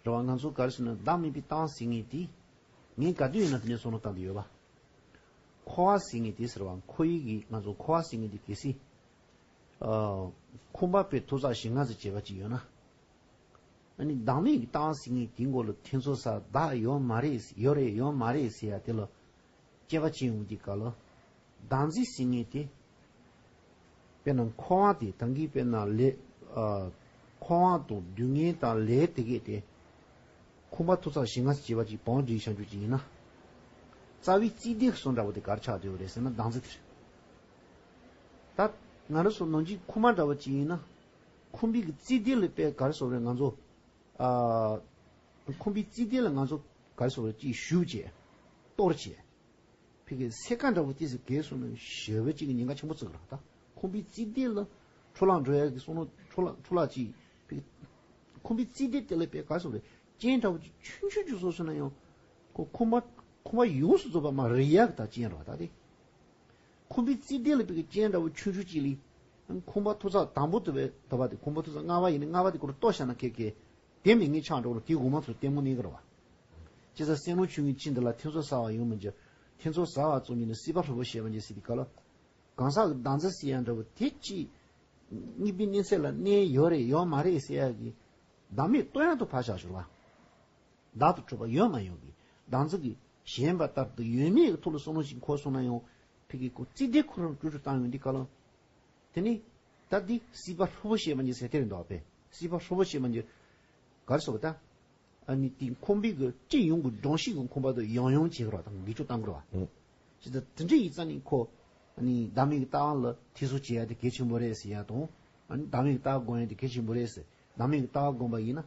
རེད་བ། ང་ཚོ་ག་རེ་ཟེར་ན་བདག་མེད་པའི་ལྟ་བ་ཟེར་མཁན་དེ། ངས་ག་དུས་ཡིན་ན་དེ་ནས་བསམ་བློ་བཏང་བསྡད་ཡོད་པ། འཁོར་བ་ཟེར་མཁན་དེ་ཟེར་བ་འཁོར་ཡུལ་གྱི་ང་ཚོ་འཁོར་བ་ཟེར་མཁན་དེ་གལ་སྲིད། ཨ། ཁོམ་པ་དཔེ་ཐོག་ཚད་ཞེ་ལྔ་ཙམ་བྱས་པ་ཅིག་ཡོད་ན། ཨ་ནི་བདག་མེད་ཀྱི་ལྟ་བ་ཟེར་མཁན་དེའི་མགོ་ལ་ཐེ་ཚོམ་ཟ་བདག་ཡོད་མ་རེད། ཡོད་རེད་ཡོད་མ་རེད་ཟེར་ཡ་དེ་ལ། དཔྱད་པ་བྱེད་ཡོང་དུས་སྐབས་ལ། བདག་འཛིན་ཟེར་མཁན་དེ། དཔེར་ན་འཁོར་བ་དེ་ད་གིན་དཔེར་ན་ལས། ཨ། འཁོར་བ་དང་སྡུག་བསྔལ་དང་ལས་དེ་གས་དེ། ཁོམ་པ་ཐོག་ཚད་ཞེ་ལྔ་ཙམ་བྱས་པ་ཅིག་བང་སྒྲིག་བྱ་རྒྱུ་ཅིག་ཡིན་ན། རྩ་བའི་རྩིས་དེ་གསུམ་འདྲ་བོ་དེ་ག་རེ་ཆགས་བསྡད་ཡོད་རེད་ཟེར་ན་བདག་འཛིན་དེ་རེད། ད་ང་རང་ཚོ་ནང་ཆོས་ཁུངས་མ་འདྲ་བོ་ཅིག་ཡིན་ན། ཁོམ་པའི་གི་རྩིས་དེ་ལ་དཔེ་ག་རེ་ཟེར་རེད་ང་ཚོ། ཨ། ཁོམ་པའི་རྩིས་དེ་ལ་ང་ཚོ་ག་རེ་ཟེར་རེད་ཅིག་ཞུགས་བྱས། གཏོར་བྱས། ཕ་གི་སེར་ཁ་འདྲ་བོ་ཏོག་ཙམ་གས་སོང་ན་ཞེ་པོ་ཅིག་གི་ཉེན་ཁ་ཆེན་པོ་བརྩི་གི་རེད་ད། ཁོམ་པའི་རྩིས་དེ་ལ་འཕྲོ་བརླག་འགྲོ་ཡ་གི་བསམ་བློ་འཕྲོ་བརླག་འཕྲོ་བརླག་ཅིག་ཕ་གི། ཁོམ་པའི་རྩིས་དེ་དེ་ལ་དཔེ་ག་རེ་ཟེར་རེད་རྐྱེན་འདྲ་བོ་ཅིག་ཆུང་ཆུང་ཅིག་བཟོས་སོང་ན་ཡང་། ཁོ་ཁོམ་པ་ཁོམ་པ་ཡོངས་སུ་རྫོགས་པ་མ་རིག་ཡ་གི་ད་རྐྱེན་རེད་བ་ད་དེ། ཁོམ་པའི་རྩིས་དེ་ལ་ཕ་གི་རྐྱེན་འདྲ་བོ་ཆུང་ཆུང་ཅིག་ལས། ཁོམ་པ་ཐོག་ཚད་དང་པོ་དེ་བས་དེ་བ་དེ་ཁོམ་པ་ཐོག་ཚད་ལྔ་པ་ཡིན་ན་ལྔ་པ་དེ་ཁོ་རང་གཏོར་བཞག་ན་ཁེ་ཁེ། དེ་མིན་ངས་ཆགས་འགྲོ་རུ་དེའི་འོག་མ་ཚུར་ལྟད་མོ་གནས་ཀྱི་རེད་བ། བྱས་ཙང་བསོད་ནམས་ཆུང་ངུས་ཁྱིམ་འདི་ལ་ཐེ་ཚོམ་ཟ་བ་ཡོད་མི་འགྱུར། ཐེ་ཚོམ་ཟ་བ་ཙམ་གྱིས་ནི་སྲིད་པ་ཧྲིལ་པོ་ཞེས་པ་འགྱུར་ཟེར་དུས་སྐབས་ལ། གང་ཟག་གི་བདག་འཛིན་ཟེར་ཡ་འདྲ་བོ་དེ་ཅིག་གཉིས་པའི་གནས་ཚད་ལ་གནས་ཡོད་རེད་ཡོད་མ་རེད་ཟེར་ཡ་གི། བདག་མེད་རྟོགས་ཡ་དུ་ཕར་བཞག་ཞོར་ལ། བདག་ཏུ་གྲུབ་པ་ཡོད་མ་ཡོད་ཀྱི་བདག་འཛིན་གྱི་ཞེན་པ་ལྟར་དུ་ཡོད་མེད་ཀྱི་ཐོག་ལ་བསམ་བློ་ཞིག་འཁོར་སོང་ན་ཡང་ཕ་གི་ཁོ་རྩིས་དེ་ཁོ་རང་བཀྲུ་བཀྲུ་བཏང་ཡོང་དུས་སྐབས་ལ། དེ་ནི། ད་འདི་སྲིད་པ་ཧྲིལ་པོ་ཞེས་པ་འགྱུར་ཟེར་དེ་རེད་འདུག་པས། སྲིད་པ་ཧྲིལ་པོ་ཞེས་པ་འགྱུར། ག་རེ་ཟེར་བ་ད། ཨ་ནི་དེ་ཁོམ་པའི་གི་སྤྱི་ཡོངས་ཀྱི་སྒྲོམ་གཞི་གི་ཁོམ་པ་དུ་ཡང་ཡང་བྱེད་དགོས་ར་དང་འགུལ་སྐྱོད་གཏང་དགོས་ར་བ། ཨུ། ཅི་ལྟར་དེ་འདྲ་ཡིན་ཙང་ནི་ཁོ་ཨ་ནི་བདག་མེད་ཀྱི་ལྟ་བ་ལ་ཐེ་ཚོམ་བྱེད་ཡ་དེ་གལ་ཆེན་པོ་རེད་ཟེར་ཡ་དང་། ཨ་ནི་བདག་མེད་ཀྱི་ལྟ་བ་སྒོམ་ཡ་དེ་གལ་ཆེན་པོ་རེད་ཟེར། བདག་མེད་ཀྱི་ལྟ་བ་སྒོམ་པ་ཡིན་ན།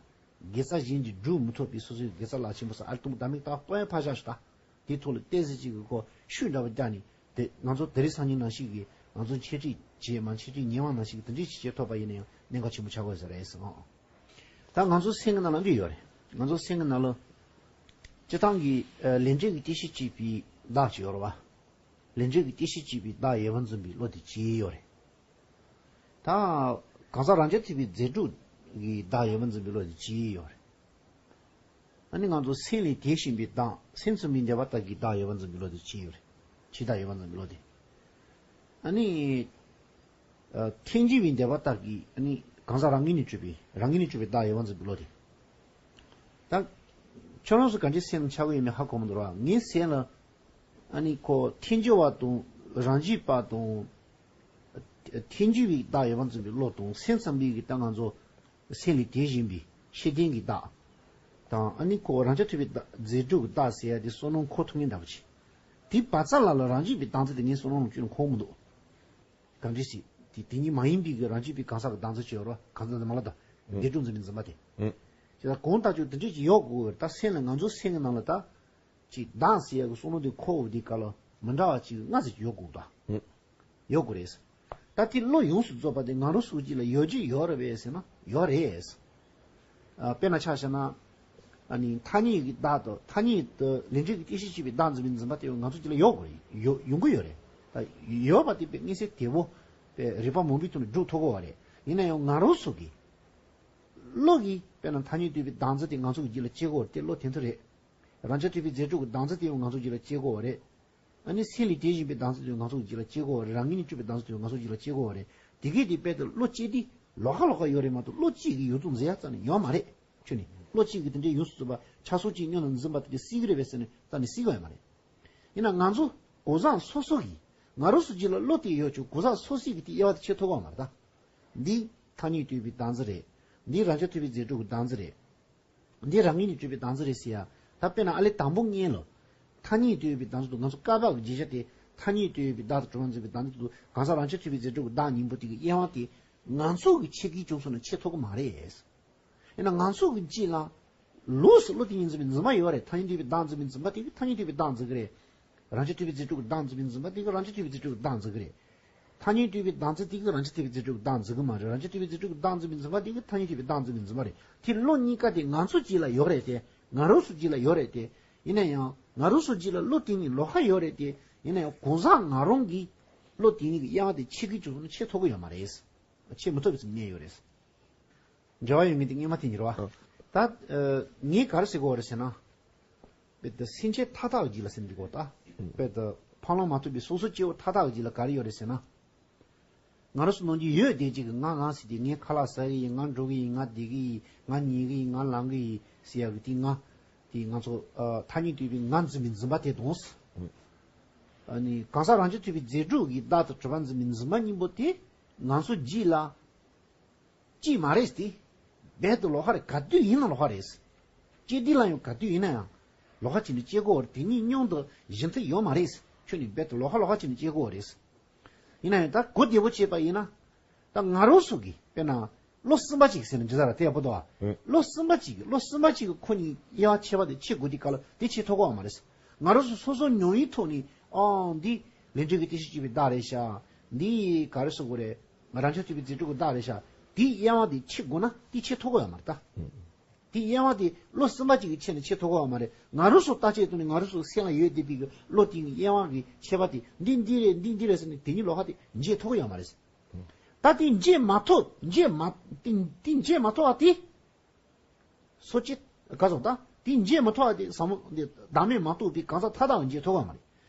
དགེ་རྩ་གཞན་གྱིས་སྒྲུབ་མི་ཐུབ་པའི་སོ་སོའི་དགེ་རྩ་རླབས་ཆེན་པོ་ཟེར། ཨ་རི་སྟོང་པ་བདག་མེད་ཀྱི་ལྟ་བ་སྟོང་པ་ཕར་བཞག་ཞུ་ད། དེའི་ཐོག་ལ་ཏོག་ཙམ་ཅིག་གི་ཁོ་ཤུགས་འདྲ་བ་བརྒྱབ་ནས། དེ་ང་ཚོ་དེ་རིང་སང་ཉིན་ནང་བཞིན་གྱི་ང་ཚོ་འཆད་ཁྲིད་བྱེད་མ་འཆད་ཁྲིད་ཉི་མ་ནང་བཞིན་གྱི་དེ་འདྲའི་ཞིག་བྱེད་ཐུབ་པ་ཡིན་ན་ཡང་གནད་འགག་ཆེན་པོ་ཆགས་ཀྱི་ཡོད་ས་རེད་ཟེར་ཨང་། ད་ང་ཚོ་སེམས་ཀྱི་ནང་ལ་འདི་ཡོད་རེད། ང་ཚོ་སེམས་ཀྱི་ནང་ལ་སྤྱིར་བཏང་གི་ཨ་ལས་འབྲས་ཀྱི་རྟེན་གཞི་གཅིག་པའི་བདག་ཅིག་ཡོད་རེད་བ། ལས་འབྲས་ཀྱི་རྟེན་གཞི་གཅིག་པའི་བདག་ཡོད་པར་འཛིན་པའི་བློ་དེ་གཅིག་ཡོད་རེད། ད་གང་ཟག་རང་རྐྱ་ཐུབ་པའི་རྫས་གྲོགས་ཀྱི་བདག་ཡོད་པར་འཛིན་པའི་བློ་དེ་གཅིག་ཡོད་རེད། ཨ་ནི་ང་ཚོ་སེམས་ལས་དེ་བཞིན་པའི་བདག་སེམས་ཙམ་པའི་བདེ་བ་ལྟ་བུའི་བདག་ཡོད་པར་འཛིན་པའི་བློ་དེ་གཅིག་ཡོད་རེད། གཅིག་བདག་ཡོད་པར་འཛིན་པའི་བློ་དེ། ཨ་ནི། ཨ་ཐལ་འགྱུར་བའི་བདེ་བ་ལྟ་བུའི་ཨ་ནི་གང་ཟག་རང་ངོས་ནས་གྲུབ་པའི་རང་ངོས་ནས་གྲུབ་པའི་བདག་ཡོད་པར་འཛིན་པའི་བློ་དེ། ད། ཁྱོད་རང་ཚོ་ག་འདྲའི་སེམས་ཆགས་ཀྱི་ཡོད་མེད་ཧ་གོ་མི་འདུག་ར། ངའི་སེམས་ལ། ཨ་ནི་ཁོ་ཐལ་འགྱུར་བ་དང་རང་རྒྱུད་པ་དང་། ཐལ་འགྱུར་བའི་བདག་ཡོད་པར་འཛིན་པའི་བློ་དང་སེམས་ཙམ་པའི་གི་ད་ང་ཚོ་སེམས་ལས་དེ་བཞིན་པའི་ཤེས་ལྡན་གྱི་བདག་དང་། ཨ་ནི་ཁོ་རང་རྐྱ་ཐུབ་པའི་བདག་རྫས་གྲོགས་ཀྱི་བདག་ཟེར་ཡ་དེ་བསམ་བློ་འཁོར་ཐུབ་མཁན་འདྲ་པོ་ཅིག་དེ་བར་མཚམས་ལ་ལ་རང་རྒྱུད་པའི་བདག་འཛིན་དེ་ངའི་བསམ་བློ་ལ་ཅུང་འཁོར་མི་འདུག་གང་འདྲ་ཞིག་དེ་དེ་ཉིད་མ་ཡིན་པའི་གི་རང་རྒྱུད་པའི་གང་ཟག་གི་བདག་འཛིན་བྱེད་ཡོད་ར། གང་ཟག་འཛིན་མ་ལ་དང་། ཨུ། བདེ་གྲོགས་འཛིན་པའི་འཛིན་པ་དེ། ཨུ། ཁྱེད་ལ་གང་ལྟར་ཀྱང་དེ་འདྲ་ཞིག་ཡོད་དགོས་ད། སེམས་ལ་ང་ཚོ་སེམས་ཀྱི་ནང་ལ་ད། ཅིག་བདག་ཟེར་ཡ་གི་བསམ་བློ་དེ་འཁོར་འོང་དུས་སྐབས་ལ་མི་འདྲ་བ་ཅིག་སྔ་ཟིག་ཡོད་དགོས་ད། ཨུ། ཡོད་དགོས་རེད། ད་དེ་བློ་ཡོངས་སུ་རྫོགས་པ་དེ་ང་རང་ཚོ་གཅིག་ལ་ཡོད་ཀྱི་ཡོད་རེད་པས་ཟེར་ན་ཡོད་རེད། ཨ། དཔེར་ན་ཆ་བཞག་ན། ཨ་ནི་ཐ་སྙད་ཀྱི་བདག་དང་ཐ་སྙད་དུ་ལས་འབྲས་ཀྱི་རྟེན་གཞི་བྱས་པའི་བདག་འཛིན་པའི་འཛིན་པ་དེ་ང་ཚོ་གཅིག་ལ་ཡོད་དགོས་རེད། ཡོད་ཡོང་གི་ཡོད་རེད། ད་ཡོད་པ་དེ་དཔེ་མངོན་གསལ་དོད་པོ་དཔེ་རིགས་པ་མང་པོའི་ཐོག་ནས་སྒྲུབ་ཐུབ་ཀྱི་ཡོད་རེད། ཡིན་ན་ཡང་ང་རང་ཚོ་གི་བློ་གིས་དཔེར་ན་ཐ་སྙད་བསྡུས་པའི་བདག་འཛིན་དེ་ང་ཚོ་གི་རྒྱུད་ལ་སྐྱེ་གི་ཡོད་རེད། དེ་བློ་དེ་ཚོ་རེད། རང་རྐྱ་ཐུབ་པའི་རྫས་གྲོགས་ཀྱི་བདག་འཛིན་དེ་ཡང་ང་ཚོ་གི་རྒྱུད་ལ་སྐྱེ་གི་ཡོད་རེད། ཨ་ནི་སེམས་ལས་དེ་བཞིན་པའི་བདག་འཛིན་དེ་ང་ཚོ་གི་རྒྱུད་ལ་སྐྱེ་གི་ཡོད་རེད། རང་ངོས་ནས་གྲུབ་པའི་བདག་འཛིན་དེ་ང་ཚོ་གི་རྒྱུད་ལ་སྐྱེ་གི་ཡོད་རེད། དེ་གས་དེ་དཔེ་དེ་བློ་སྐྱེས་དུས་ལོགས་ཀ་ལོགས་ཀ་ཡོད་རེད་མ་གཏོགས་བློ་གཅིག་གིས་ཡོངས་རྫོགས་འཛིན་ཡ་རྩ་ནས་ཡོད་མ་རེད། ཁྱོད་ནི་བློ་གཅིག་གིས་དེ་འདྲའི་ཡོངས་སུ་རྫོགས་པ་ཆ་སོགས་གཅིག་མཉམ་དུ་འཛིན་པ་དེ་གས་སྲིད་གི་རེད་པས་ཟེར་ནས་རྩ་ནས་སྲིད་གི་ཡོད་མ་རེད། ཡིན་ན་ང་ཚོ་གང་ཟག་སོ་སོ་གིས་ང་རང་ཚོ་རྒྱུད་ལ་བློ་དེ་ཡོད་ཀྱང་གང་ཟག་སོ་སོ་གིས་དེ་དབྱེ་བ་དེ་ཕྱེ་ཐུབ་ཀྱི་ཡོད་མ་རེད་ད། འདི་ཐ་སྙད་བསྡུས་པའི་བདག་འཛིན་རེད། འདི་རང་རྐྱ་ཐུབ་པའི་རྫས་གྲོགས་ཀྱི་བདག་འཛིན་རེད། འདི་རང་ངོས་ནས་གྲུབ་པའི་བདག་འཛིན་རེད་ཟེར་ཡ། ད་དཔེར་ན་ཨ་ལས་དང་པོ་ཉིད་ལ། ཐ་སྙད་བསྡུས་པའི་བདག་འཛིན་དང་ང་ཚོ་བཀའ་བབས་ཀྱི་བརྗོད་བྱ་དེ་ཐ་སྙད་བསྡུས་པའི་བདག་དང་གྲུབ་པར་འཛིན་པའི་བདག་འཛིན་དང་གང་ཟག་རང་རྐྱ་ཐུབ་པའི་རྫས་གྲོགས་ཀྱི་བདག་གཉིས་པོ་དེ་གི་དབྱེ་བ་དེ་ང་ཚོ་གི་ཕྱེད་ཀའི་ཅུང་ཟད་ནང་ཕྱེ་ཐུབ་ཀྱི་མ་རེད། ཡིན་ན་ང་ཚོ་གི་རྒྱུད་ལ་ལོགས་སུ་བློ་དེ་ཉིད་འཛིན་པའི་འཛིན་པ་ཡོད་རེད། ཐ་སྙད་བསྡུས་པའི་བདག་འཛིན་པའི་འཛིན་པ་དེ་གི་ཐ་སྙད་བསྡུས་པའི་བདག་འཛིན་གི་རེད། རང་རྐྱ་ཐུབ་པའི་རྫས་གྲོགས་ཀྱི་བདག་འཛིན་པའི་འཛིན་པ་དེ་གི་རང་རྐྱ་ཐུབ་པའི་རྫས་གྲོགས་ཀྱི་བདག་འཛིན་གི་རེད། ཐ་སྙད་བསྡུས་པའི་བདག་འཛིན་དེ་གིས་རང་རྐྱ་ཐུབ་པའི་རྫས་གྲོགས་བདག་འཛིན་གི་མ་རེད། རང་རྐྱ་ཐུབ་པའི་རྫས་གྲོགས་བདག་འཛིན་པའི་འཛིན་པ་དེ་གིས་ཐ་སྙད་ཐུབ་པའི་བདག་འཛིན་པའི་འཛིན་པ་རེད། དེ་བློ་གཉིས་ཀ་དེ་ང་ཚོ་རྒྱུད་ལ་ཡོད་རེད་དེ། ང་རང་ཚོ་རྒྱུད་ལ་ཡོད་རེད་དེ། ཡིན་ན་ཡང་ང་རང་ཚོ་རྒྱུད་ལ་བློ་དེ་གཉིས་ལོགས་ཀ་ཡོད་རེད་དེ། ཡིན་ན་ཡང་གང་ཟག་ང་རང་གིས་བློ་དེ་གཉིས་ཀྱི་དབྱེ་བ་དེ་ཕྱེད་ཀའི་ཅུང་ཟད་ནང་ཕྱེ་ཐུབ་ཀྱི་ཡོད་མ་རེད། ཕྱེ་མི་ཐུབ་པའི་ཚུལ་གནས་ཡོད་རེད། འབྲེལ་བ་ཡོད་མེད་དེ་སྔོན་མ་དེ་གཉིས་རེད་བ། ཨ། ད། ཨ། ངས་ག་རེ་ཟེར་གྱི་ཡོད་རེད་ཟེར་ན། དཔེ་དེ་སེམས་ཅན་མཐའ་དག་རྒྱུད་ལ་ཟེར་འདི་གོ་ད། ཨུ། དཔེ་དེ་འཕགས་ལམ་མ་ཐོབ་པའི་སོ་སོ་སྐྱེ་བོ་མཐའ་དག་རྒྱུད་ལ་ག་རེ་ཡོད་རེད་ཟེར་ན། ང་རང་ཚོ་ནང་གི་ཡོད་བསྡད་ཅིག་གི་ང་ང་ཟེར་དེ། ངས་ཁ་ལག་ཟ་གི་ཡིན། ང་འགྲོ་གི་ཡིན། ང་བསྡད་གི་ཡིན། ང་ཉལ་གི་ཡིན། ང་ལངས་གི་ཡིན་ཟེར་ཡག་གི་དེ་ང་། དེ་ང་ཚོ་ཨ་ཐ་སྙད་བསྡུས་པའི་ང་འཛིན་པའི་འཛིན་པ་དེ་དང་། ཨུ། ཨ་ནི་གང་ཟག་རང་རྐྱ་ཐུབ་པའི་རྫས་གྲོགས་ཀྱི་བདག་དང་གྲུབ་པར་འཛིན་པའི་འཛིན་པ་གཉིས་པོ་དེ་ང་ཚོ་རྒྱུད་ལ། གཅིག་མ་རེད་དེ། རྦད་དེ་ལོགས་ཀ་རེད། ག་དུས་ཡིན་ན་ལོགས་ཀ་རེད། སྐྱེ་དུས་ལ་ཡང་ག་དུས་ཡིན་ན་ཡང་། ལོགས་ཀ་ཅིག་ནས་སྐྱེ་གོ་བར་དེ་གཉིས་མཉམ་དུ་གཞི་མཐུན་ཡོད་མ་རེད། ཁྱོད་ནི་རྦད་དེ་ལོགས་ཀ་ལོགས་ཀ་ཅིག་ནས་སྐྱེ་གོ་བ་རེད། ཡིན་ན་ཡང་ད་གོ་བདེ་པོ་བྱས་པ་ཡིན་ན། ད་ང་རང་ཚོ་གི་དཔེར་ན། བློ་གསུམ་པ་གཅིག་ཟེར་ན་འདི་ལྟར་དེ་ཡག་པོ་འདུག་ཨ། ཨེ། བློ་གསུམ་པ་གཅིག་གི་བློ་གསུམ་པ་གཅིག་གི་ཁོ་གཉིས་དབྱེ་བ་ཕྱེ་བ་དེ་ཕྱེ་དགོས་དུས་སྐབས་ལ་དེ་ཕྱེ་ཐུབ་ཀྱི་ཡོད་མ་རེད། ང་རང་ཚོ་སོ་སོ་ཉོན་ཡིད་ཐོག་ནས་ཨང་འདི་ལས་འབྲས་ཀྱི་རྟེན་གཞི་བྱས་པའི་བདག་རེད་ཤག་འདི་ག་རེ་ཟེར་དགོས་རེད། རང་རྐྱ་ཐུབ་པའི་རྫས་གྲོགས་ཀྱི་བདག་རེད་ཤག་དེའི་དབྱེ་བ་དེ་ཕྱེ་དགོས་ན་དེ་ཕྱེ་ཐུབ་ཀྱི་ཡོད་མ་རེད་ད། ཨེ། དེའི་དབྱེ་བ་དེ་བློ་གསུམ་པ་གཅིག་གིས་ཕྱེ་ནས་ཕྱེ་ཐུབ་ཀྱི་ཡོད་མ་རེད། ང་རང་ཚོ་བརྟག་དཔྱད་གཏོང་ནས་ང་རང་ཚོ་སེམས་ལ་ཡོད་བསྡད་པའི་གི་བློ་དེ་གཉིས་དབྱེ་བ་གི་ཕྱེ་བ་དེ་འདི་འདི་རེད། འདི་འདི་རེད་ཟེར་ནས་དེ་གཉིས་ལོགས་ཀ་དེ་འབྱེད་ཐུབ་ཀྱི་ཡོད་མ་རེད། ད་དེ་འབྱེད་མ་ཐུབ། འབྱེད་མ། དེ་དེ་འབྱེད་མ་ཐུབ་པ་དེ། སོ་སྐྱེ། ག་སོང་ད། དེ་འབྱེད་མ་ཐུབ་པ་དེ་ཟབ་མོ་འདི་བདག་མེད་མ་རྟོགས་པའི་གང་ཟག་མཐའ་དག་འབྱེད་ཐུབ་པ་མ་རེད།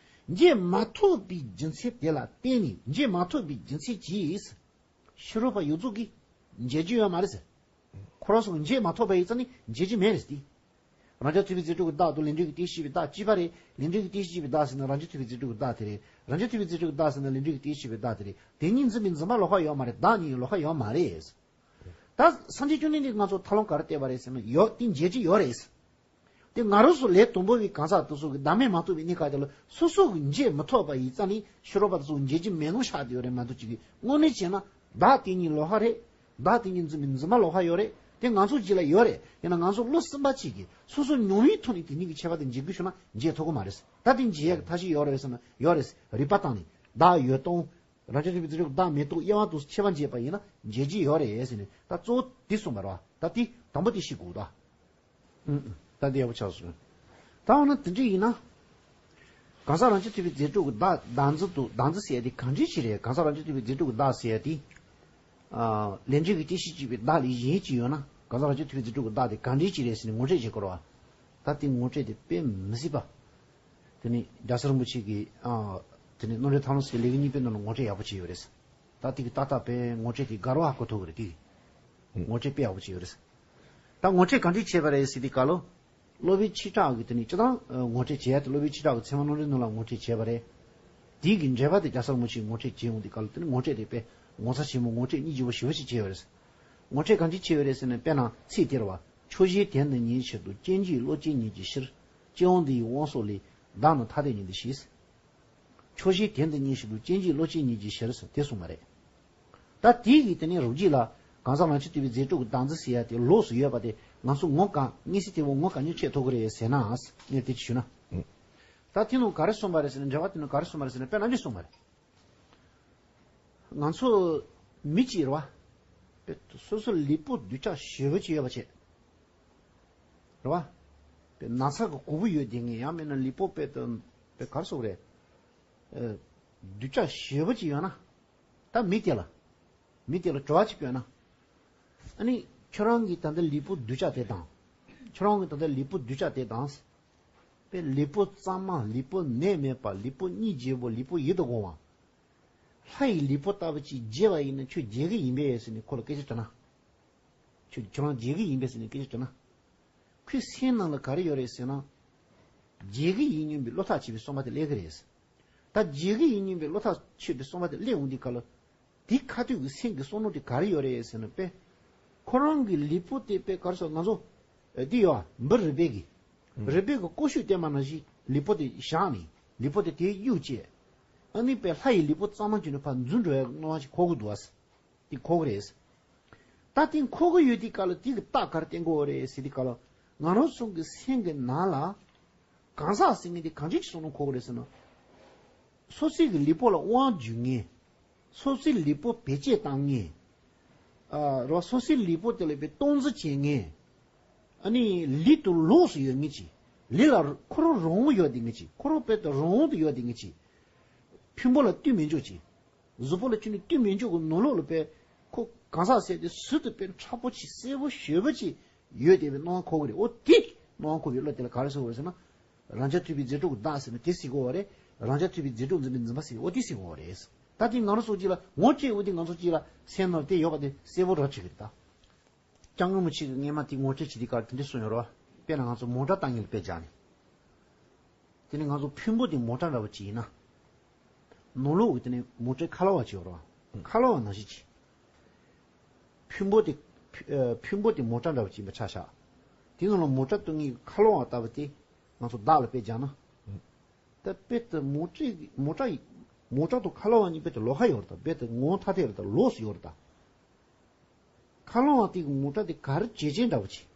འབྱེད་མ་ཐུབ་པའི་རྒྱུ་མཚན་དེ་ལ་བརྟེན་ནས། འབྱེད་མ་ཐུབ་པའི་རྒྱུ་མཚན་གྱིས། ཕྱི་རོལ་པ་ཡོངས་རྫོགས་ཀྱིས་འབྱེད་རྒྱུ་ཡོད་མ་རེད་ཟེར། ཁོ་རང་ཚོ་གིས་འབྱེད་མ་ཐུབ་པ་ཡིན་ཙང་ནི་འབྱེད་རྒྱུ་མེད་རེད་ཟེར་ཏེ། རང་རྐྱ་ཐུབ་པའི་རྫས་གྲོགས་ཀྱི་བདག་དང་ལས་འབྲས་ཀྱི་རྟེན་གཞི་བྱས་པའི་བདག་གཅིག་པ་རེད། ལས་འབྲས་ཀྱི་རྟེན་གཞི་བྱས་པའི་བདག་ཟེར་ན་རང་རྐྱ་ཐུབ་པའི་རྫས་གྲོགས་ཀྱི་བདག་དེ་རེད། རང་རྐྱ་ཐུབ་པའི་རྫས་གྲོགས་ཀྱི་བདག་ཟེར་ན་ལས་འབྲས་ཀྱི་རྟེན་གཞི་བྱས་པའི་བདག་དེ་རེད། དེ་གཉིས་འཛིན་པའི་འཛིན་པ་ལོགས་ཀ་ཡོད་མ་རེད། བདག་གཉིས་ལོགས་ཀ་ཡོད་མ་རེད། ད་སངས་རྒྱས་བཅོམ་ལྡན་འདས་ཀྱིས་ང་ཚོ་ཐབས་ལམ་ག་རེ་བསྟན་པ་རེད་ཟེར་ན། ཡོད་དེ་འབྱེད་ཀྱི་ཡོད་རེད། དེ་ང་རང་ཚོ་ལས་དང་པོ་བའི་གང་ཟག་དེ་ཚོ་གི་བདག་མེད་མ་ཐོབ་པའི་གནས་སྐབས་དེ་ལ་སོ་སོ་གི་འབྱེད་མི་ཐུབ་པ་ཡིན་ཙང་ནི་ཕྱི་རོལ་པ་དེ་ཚོ་འབྱེད་རྒྱུ་མེད་ནོ་ཆགས་བསྡད་ཡོད་རེད་མ་གཏོགས་ཅིག་གི་དངོས་གནས་བྱས་ན་བདག་དེ་ཉིད་ལོག་པ་རེད། བདག་དེ་ཉིད་འཛིན་པའི་འཛིན་པ་ལོག་པ་ཡོད་རེད། དེ་ང་ཚོ་རྗེས་ལ་ཡོད་རེད། ཡིན་ན་ང་ཚོ་བློ་སེམས་པ་གཅིག་གིས་སོ་སོ་མྱོང་བའི་ཐོག་ནས་དེ་གཉིས་ཀྱི་ཁྱད་པར་དེ་འབྱེད་དགོས་བྱུང་ན་འབྱེད་ཐུབ་ཀྱི་མ་རེད། ད་དེ་འབྱེད་ཡག་གི་ཐབས་ཤེས་ཡོད་རེད་ཟེར་ན་ཡོད་རེད། རིགས་པ་བཏང་ནས་བདག་ཡོད་སྟངས། རང་རྐྱ་ཐུབ་པའི་རྫས་སྒྲོ་གི་བདག་མེད་རྟོགས་དབྱེ་བ་དུ་ཁྱད་པར་འབྱེད་པ་ཡིན་ན་འབྱེད་རྒྱུ་ཡོད་རེད་ཟེར་ནས་ད་གཙོ་བོ་དེ་གསུངས་པ་རེད་བ། ད་དེ་དང་པོ་དེ་ཤེས་དགོས་ད། ཨུམ་ཨུམ། ད་འདི་ཡག་པོ་ཆགས་སོང་། ད་འོ་ན་དེ་འདྲ་ཡིན་ན། གང་ཟག་རང་རྐྱ་ཐུབ་པའི་རྫས་སྒྲོ་གི་བདག་བདག་འཛིན་དུ་བདག་འཛིན་ཟེར་ཡ་དེ་གང་འདྲ་ཞིག་རེད། གང་ཟག་རང་རྐྱ་ཐུབ་པའི་རྫས་སྒྲོ་གི་བདག་ཟེར་ཡ་དེ། ཨ། ལས་འབྲས་ཀྱི་རྟེན་གཞི་གཅིག་པའི་བདག་ལས་གཞན་གཅིག་ཡོད་ན་གང་ཟག་རང་རྐྱ་ཐུབ་པའི་རྫས་སྒྲོ་གི་བདག་དེ་གང་འདྲ་ཞིག་རེད་ཟེར་ནས་ངོ་སྤྲོད་བྱེད་དགོས་རེད་བ། ད་དེ་ངོ་སྤྲོད་དེ་དཔེ་མི་སྲིད་པ། དེ་ནི་རྒྱལ་སྲས་རིན་པོ་ཆེ་གིས་ཨ། དེ་ནི་རྣམ་འདྲེན་ཐར་ལམ་ཟེར་ལེའུ་གཉིས་པའི་ནང་ལ་ངོ་སྤྲོད་ཡག་པོ་བྱས་ཡོད་རེད། ད་དེ་གི་ཏག་ཏག་དཔེ་ངོ་སྤྲོད་དེ་དགའ་རབ་གོ་ཐུབ་ཀྱི་རེད་དེ། ངོ་སྤྲོད་དཔེ་ཡག་པོ་བྱས་ཡོད་རེད། ད་ངོ་སྤྲོད་གང་འདྲ་བྱས་པ་རེད་ཟེར་དུས་སྐབས་ལ། སློབ་དཔོན་ཆོས་གྲགས་ཀྱིས་དེ་ནི་སྤྱིར་བཏང་ངོ་སྤྲོད་བྱེད་ཡ་དེ་སློབ་དཔོན་ཆོས་གྲགས་ཀྱིས་ཚད་མ་རྣམ་འགྲེལ་ནང་ལ་ངོ་སྤྲོད་བྱས་པ་རེད། དེའི་གི་འགྲེལ་པ་དེ་རྒྱལ་སྲས་རིན་པོ་ཆེས་ངོ་སྤྲོད་བྱས་ཡོང་དུས་སྐབས་ལ་དེ་ནི་ངོ་སྤྲོད་དེ་དཔེ་ངོ་མཚར་ཆེན་པོ་ངོ་སྤྲོད་སྙིང་རྗེ་པོ་ཞེ་པོ་ཅིག་བྱས་ཡོད་རེད། ངོ་སྤྲོད་གང་ཅི་བྱས་ཡོད་རེད་ཟེར་ན་དཔེར་ན་ཚིག་དེ་རེད་བ། ཆོས་གཞན་དོན་དུ་གཉེར་ཕྱིར་དུ། སྐྱེ་འཇིག་བློ་ཅན་ཉིད་ཀྱི་ཕྱིར། སྐྱེ་བ་འདི་ཡི་དབང་སོགས་ལས། བདག་ནི་ཐ་དད་ཉིད་དུ་ཤེས། ཆོས་གཞན་དོན་དུ་གཉེར་ཕྱིར་དུ། སྐྱེ་འཇིག་བློ་ཅན་ཉིད་ཀྱི་ཕྱིར་ཟེར་དེ་གསུངས་པ་རེད། ད་དེའི་གི་དེ་ནས་རོ་བརྒྱུད་ལ་གང་ཟག་རང་རྐྱ་ཐུབ་པའི་རྫས་སྒྲོ་གི་བདག་འཛིན་ཟེར་ཡ་དེ་ལོགས་སུ་ཡོད་པ་དེ་ང་ཚོ་ངོ་ག་དངོས་གཞི་དེ་བོ་ངོ་ག་ཉིད་ཕྱེ་ཐུབ་ཀྱི་རེད་ཟེར་ན། ངས་དེ་ཅི་ཞུ་ན། ད་དེ་ནང་ག་རེ་གསུངས་པ་རེད་ཟེར་ན་འགྲེལ་པ་དེ་ནང་ག་རེ་གསུངས་པ་རེད་ཟེར་ན་དཔེར་ན་འདི་གསུངས་པ་རེད། ང་ཚོ་མི་གཅིག་རེད་བ། སོ་སོ་ལུས་པོ་སྡུག་ཅག་ཞེ་པོ་ཅིག་ཡོད་པ་བྱས། རེད་བ། ན་ཚ་གི་གོ་བུ་ཡོད་དེ་ངས་ཡང་མིན་ན་ལུས་པོ་དཔེ་དང་དཔེ་གར་སོགས་རེད། སྡུག་ཅག་ཞེ་པོ་ཅིག་ཡོད་ན། ད་མི་དེ་ལ། མི་དེ་ལ་དྲི་བ་ཅིག་བཀོད་ན། ཨ་ནི་ཁྱོད་རང་གི་ད་ལྟ་ལུས་པོ་སྡུག་ཅག་དེ་དང་། ཁྱོད་རང་གི་ད་ལྟ་ལུས་པོ་སྡུག་ཅག་དེ་དང་། དཔེ་ལུས་པོ་གཙང་མ་ལུས་པོ་ནད་མེད་པ་ལུས་པོ་སྙིང་རྗེ་པོ་ལུས་པོ་ཡིད་དུ་འོང་བ། ལྷ་ཡི་ལུས་པོ་ལྟ་བུ་ཅིག་བརྗེ་བ་ཡིན་ན་ཁྱོད་བརྗེ་གི་ཡིན་པས་ཟེར་ནས་ཁོ་ལ་སྐད་ཆ་དྲིས་ན། ཁྱོད་ཁྱོད་རང་བརྗེ་གི་ཡིན་པས་ཟེར་ནས་སྐད་ཆ་དྲིས་ན། ཁོའི་སེམས་ནང་ལ་ག་རེ་ཡོད་རེད་ཟེར་ན། བརྗེ་གི་ཡིན་སྙམ་པའི་བློ་ཐག་ཆོད་པའི་བསམ་པ་དེ་སླེབས་ཀྱི་རེད། ད་བརྗེ་གི་ཡིན་སྙམ་པའི་བློ་ཐག་ཆོད་པའི་བསམ་པ་དེ་སླེབས་འོང་དུས་སྐབས་ལ། དེ་ཁ་ཐུག་གི་སེམས་ཀྱི་བསམ་བློ་དེ་ག་རེ་ཡོད་རེད་ཟེར་ན་དཔེ། ཁོ་རང་གི་ལུས་པོ་དེ་དཔེ་ག་རེ་ཟེར་ང་ཚོ། ཨ། འདི་ཡོད་ཨ་འབུ་རུས་སྦལ་གྱི། ཨུ། རུས་སྦལ་གྱི་ལྐོག་ཤུད་བསྟན་པ་ནང་བཞིན་ལུས་པོ་དེ་བཞག་ནས་ལུས་པོ་དེ་དེའི་གཡུག་བྱས། ཨ་ནི་དཔེ་ལྷ་ཡི་ལུས་པོ་གཙང་མ་བྱས་ནས་ཕར་འཛུལ་འགྲོ་ཡ་གི་སྣང་བ་ཞིག་འཁོར་གྱི་འདུག་ཨ། དེ་འཁོར་གྱི་རེད། ད་དེ་འཁོར་གྱི་ཡོད་དུས་སྐབས་ལ་དེ་གི་རྟགས་ག་རེ་བསྟན་དགོས་རེད་ཟེར་དུས་སྐབས་ལ། ང་རང་ཚོ་གི་སེམས་ཀྱི་ནང་ལ། གང་ཟག་ཟེར་མཁན་དེ་གང་འདྲ་ཅིག་བསམ་བློ་འཁོར་གྱི་རེད་ཟེར་ན། སོ་སོའི་གི་ལུས་པོ་ལ་དབང་བསྒྱུར་མཁན། སོ་སོའི་ལུས་པོ་བེད་སྤྱད་བཏང་མཁན། ཨ། རོ་སོ་སོའི་ལུས་པོ་དེ་ལ་དཔེ་སྟངས་འཛིན་བྱེད་མཁན། ཨ་ནི་ལུས་དང་ལོགས་སུ་ཡོད་མཁན་ཅིག་ལུས་ལ་ཁོ་རང་རང་དབང་ཡོད་བསྡད་མཁན་ཅིག་ཁོ་རང་དཔེ་དང་རང་དབང་དུ་ཡོད་བསྡད་མཁན་ཅིག་ཕུང་པོ་ལ་ལྟོས་མེད་འཇོག་ཅིག་གཟུགས་པོ་ལ་ཁྱོན་ནས་ལྟོས་མེད་འཇོག་གི་ནང་ལོགས་ལ་དཔེ་ཁོ་གང་ཟག་ཟེར་དེ་ཟུར་དུ་དཔེ་མཁྲེགས་པོ་ཅིག་གསལ་པོ་ཞེ་པོ་ཅིག་ཡོད་བསྡད་པའི་སྣང་བ་འཁོར་གྱི་རེད། འོ་དེ་སྣང་བ་འཁོར་བའི་བློ་དེ་ལ་ག་རེ་ཟེར་དགོས་རེད་ཟེར་ན། རང་རྐྱ་ཐུབ་པའི་རྫས་སྒྲོ་གི་བདག་ཟེར་ན་དེ་ཟེར་དགོས་པ་རེད། རང་རྐྱ་ཐུབ་པའི་རྫས་སྒྲོ་འཛིན་པའི་འཛིན་པ་ཟེར་འོ་དེ་ཟེར་དགོས་པ་རེད། ད་དེ་ང་རང་ཚོ་གཅིག་ལ་ངོ་སྤྲད་འོ་དེ་ང་ཚོ་གཅིག་ལ་སེམས་ནང་དེ་ཡོད་པ་དེ་གསལ་པོ་ར་ཆགས་ཀྱི་རེད་ད། སྐྱབས་མགོན་རིན་པོ་ཆེ་གིས་སྔས་མ་དེ་ངོ་སྤྲོད་བྱེད་དུས་སྐབས་དེ་འདྲ་གསུངས་ཡོད་རེད་བ། དཔེར་ན་ང་ཚོ་མོ་ཊ་བཏང་མཁན་ལ་དཔེ་སྦྱར་ནས། དེ་ནས་ང་ཚོ་ཕུང་པོ་དེ་མོ་ཊ་འདྲ་བ་ཅིག་ཡིན་ན། ནང་ལོགས་ཀྱི་དེ་ནས་མོ་ཊའི་ཁ་ལོ་བ་ཅིག་ཡོད་རེད་བ། ཁ་ལོ་བ་ནང་བཞིན་ཅིག་ཕུང་པོ་དེ། ཨ། ཕུང་པོ་དེ་མོ་ཊ་འདྲ་བ་ཅིག་ཡིན་པ་ཆ་བཞག་དེ་ནང་ལ་མོ་ཊ་གཏོང་མཁན་གྱི་ཁ་ལོ་བ་ལྟ་བུ་དེ་ང་ཚོ་བདག་ལ་དཔེ་སྦྱར་ན། ད་དཔེ་དེ་མོ་ཊའི་མོ་ཊ་ཡི་མོ་ཊ་དང་ཁ་ལོ་བ་གཉིས་དཔེ་དེ་ལོགས་ཀ་ཡོད་རེད་ད། དཔེ་དེ་ངོ་བོ་ཐ་དད་རེད་ད། ལོགས་སུ་ཡོད་རེད་ད། ཁ་ལོ་བ་དེ་གི་མོ་ཊ་དེ་ག་རེ་བྱེད་ཅན་འདྲ་བོ་ཅིག་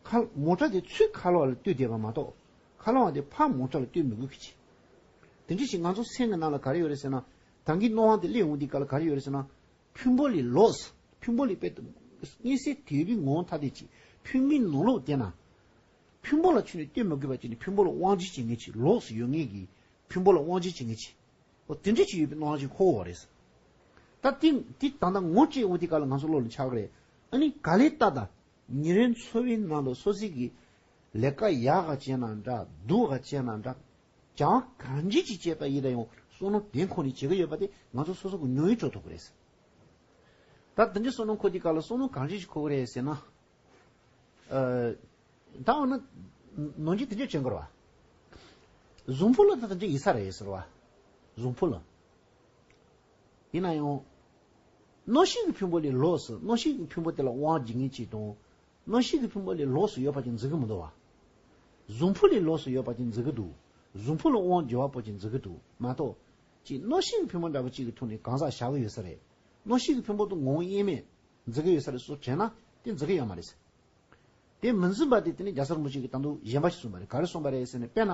ཁ། མོ་ཊ་དེ་ཚུར་ཁ་ལོ་བ་ལ་ལྟོས་བསྡད་པ་མ་གཏོགས། ཁ་ལོ་བ་དེ་ཕར་མོ་ཊ་ལ་ལྟོས་མི་དགོས་ཀྱི་ཅིག་དེ་འདྲ་ཞིག་ང་ཚོ་སེམས་ཀྱི་ནང་ལ་ག་རེ་ཡོད་རེད་ཟེར་ན། ད་གིན་སྣང་བ་དེ་སླེབས་འོང་དུས་སྐབས་ལ་ག་རེ་ཡོད་རེད་ཟེར་ན། ཕུང་པོ་ལས་ལོགས། ཕུང་པོ་ལས་དཔེ་དེ། མངོན་གསལ་དོད་པའི་ངོ་བོ་ཐ་དད་ཅིག་ཕུང་པོའི་ནང་ལོགས་བལྟས་ན། ཕུང་པོ་ལ་ཁྱོན་ནས་ལྟོས་མི་དགོས་པ་ཅིག་ནས་ཕུང་པོ་ལ་དབང་བྱེད་བྱེད་མཁན་ཅིག་ལོགས་སུ་ཡོད་མཁན་གྱི་ཕུང་པོ་ལ་དབང་བྱེད་བྱེད་མཁན་ཅིག་འོ་དེ་འདྲ་ཅིག་ཡོད་པའི་སྣང་བ་ཅིག་འཁོར་བ་རེད། ད་དེ་དེ་ད་ལྟ་ངོ་སྤྲད་འོང་དུས་སྐབས་ལ་ང་ཚོ་བློ་ལ་འཆར་གི་རེད། ཨ་ནི་ག་ལེ་ལྟ་ད། ཉིན་རེའི་འཚོ་བའི་ནང་དུ་སོ་སོའི་གི་ལས་ཀ་ཡག་ག་བྱས་ན་འདྲ་སྡུག་ག་བྱས་ན་འདྲ། བྱ་བ་གང་ཅི་ཅིག་བྱས་པ་ཡིན་ན་ཡང་བསམ་བློ་དེ་འཁོར་ནས་བྱེད་ཀྱི་ཡོད་པ་དེ་ང་ཚོ་སོ་སོ་གི་མྱོང་ཡུལ་འཕྲོད་ཐུབ་ཀྱི་རེད། ད་དེ་འདྲའི་བསམ་བློ་འཁོར་དུས་སྐབས་ལ་བསམ་བློ་གང་ཅི་ཞིག་འཁོར་གྱི་རེད་ཟེར་ན། ཨ། ད་འོ་ན། ནང་བཞིན་དེ་འདྲ་བྱེད་དགོས་རེད་བ། གཟུགས་པོ་ལ་ད་དེ་འདྲ་ཡིན་ས་རེད་ཟེར་བ། གཟུགས་པོ་ལ། ཡིན་ན་ཡང་། རྣམ་ཤེས་ཀྱི་ཕུང་པོ་ལས་ལོགས་སུ་རྣམ་ཤེས་ཀྱི་ཕུང་པོ་དེ་ལ་དབང་བྱེད་མཁན་ཅིག་དང་། རྣམ་ཤེས་ཀྱི་ཕུང་པོ་ལས་ལོགས་སུ་ཡོད་པ་ཅིག་འཛིན་གྱི་མི་འདུག་བ། གཟུགས་ཕུང་ལས་ལོགས་སུ་ཡོད་པ་ཅིག་འཛིན་གྱི་འདུག་གཟུགས་ཕུང་ལ་དབང་བསྒྱུར་བ་པོ་ཅིག་འཛིན་གྱི་འདུག་མ་གཏོགས། ཅིག་གནོད་བྱེད་ཀྱི་ཕུང་པོ་འདྲ་པོ་ཅིག་གི་ཐོག་ནས་གང་ཟག་བཞག་གི་ཡོད་ས་རེད། གནོད་བྱེད་ཀྱི་ཕུང་པོ་དེ་ངོ་བོ་དབྱེར་མེད་འཛིན་གྱི་ཡོད་ས་རེད་སོགས་དྲན་ན་དེ་འཛིན་གྱི་ཡོད་མ་རེད། དེ་མི་འཛིན་པ་དེ་དེ་ནི་རྒྱལ་སྲས་རིན་པོ་ཆེ་གིས་ད་དུང་གཞན་པ་ཞིག་གསུངས་པ་རེད། ག་རེ་གསུངས་པ་རེད་ཟེར་ན། དཔེར་ན།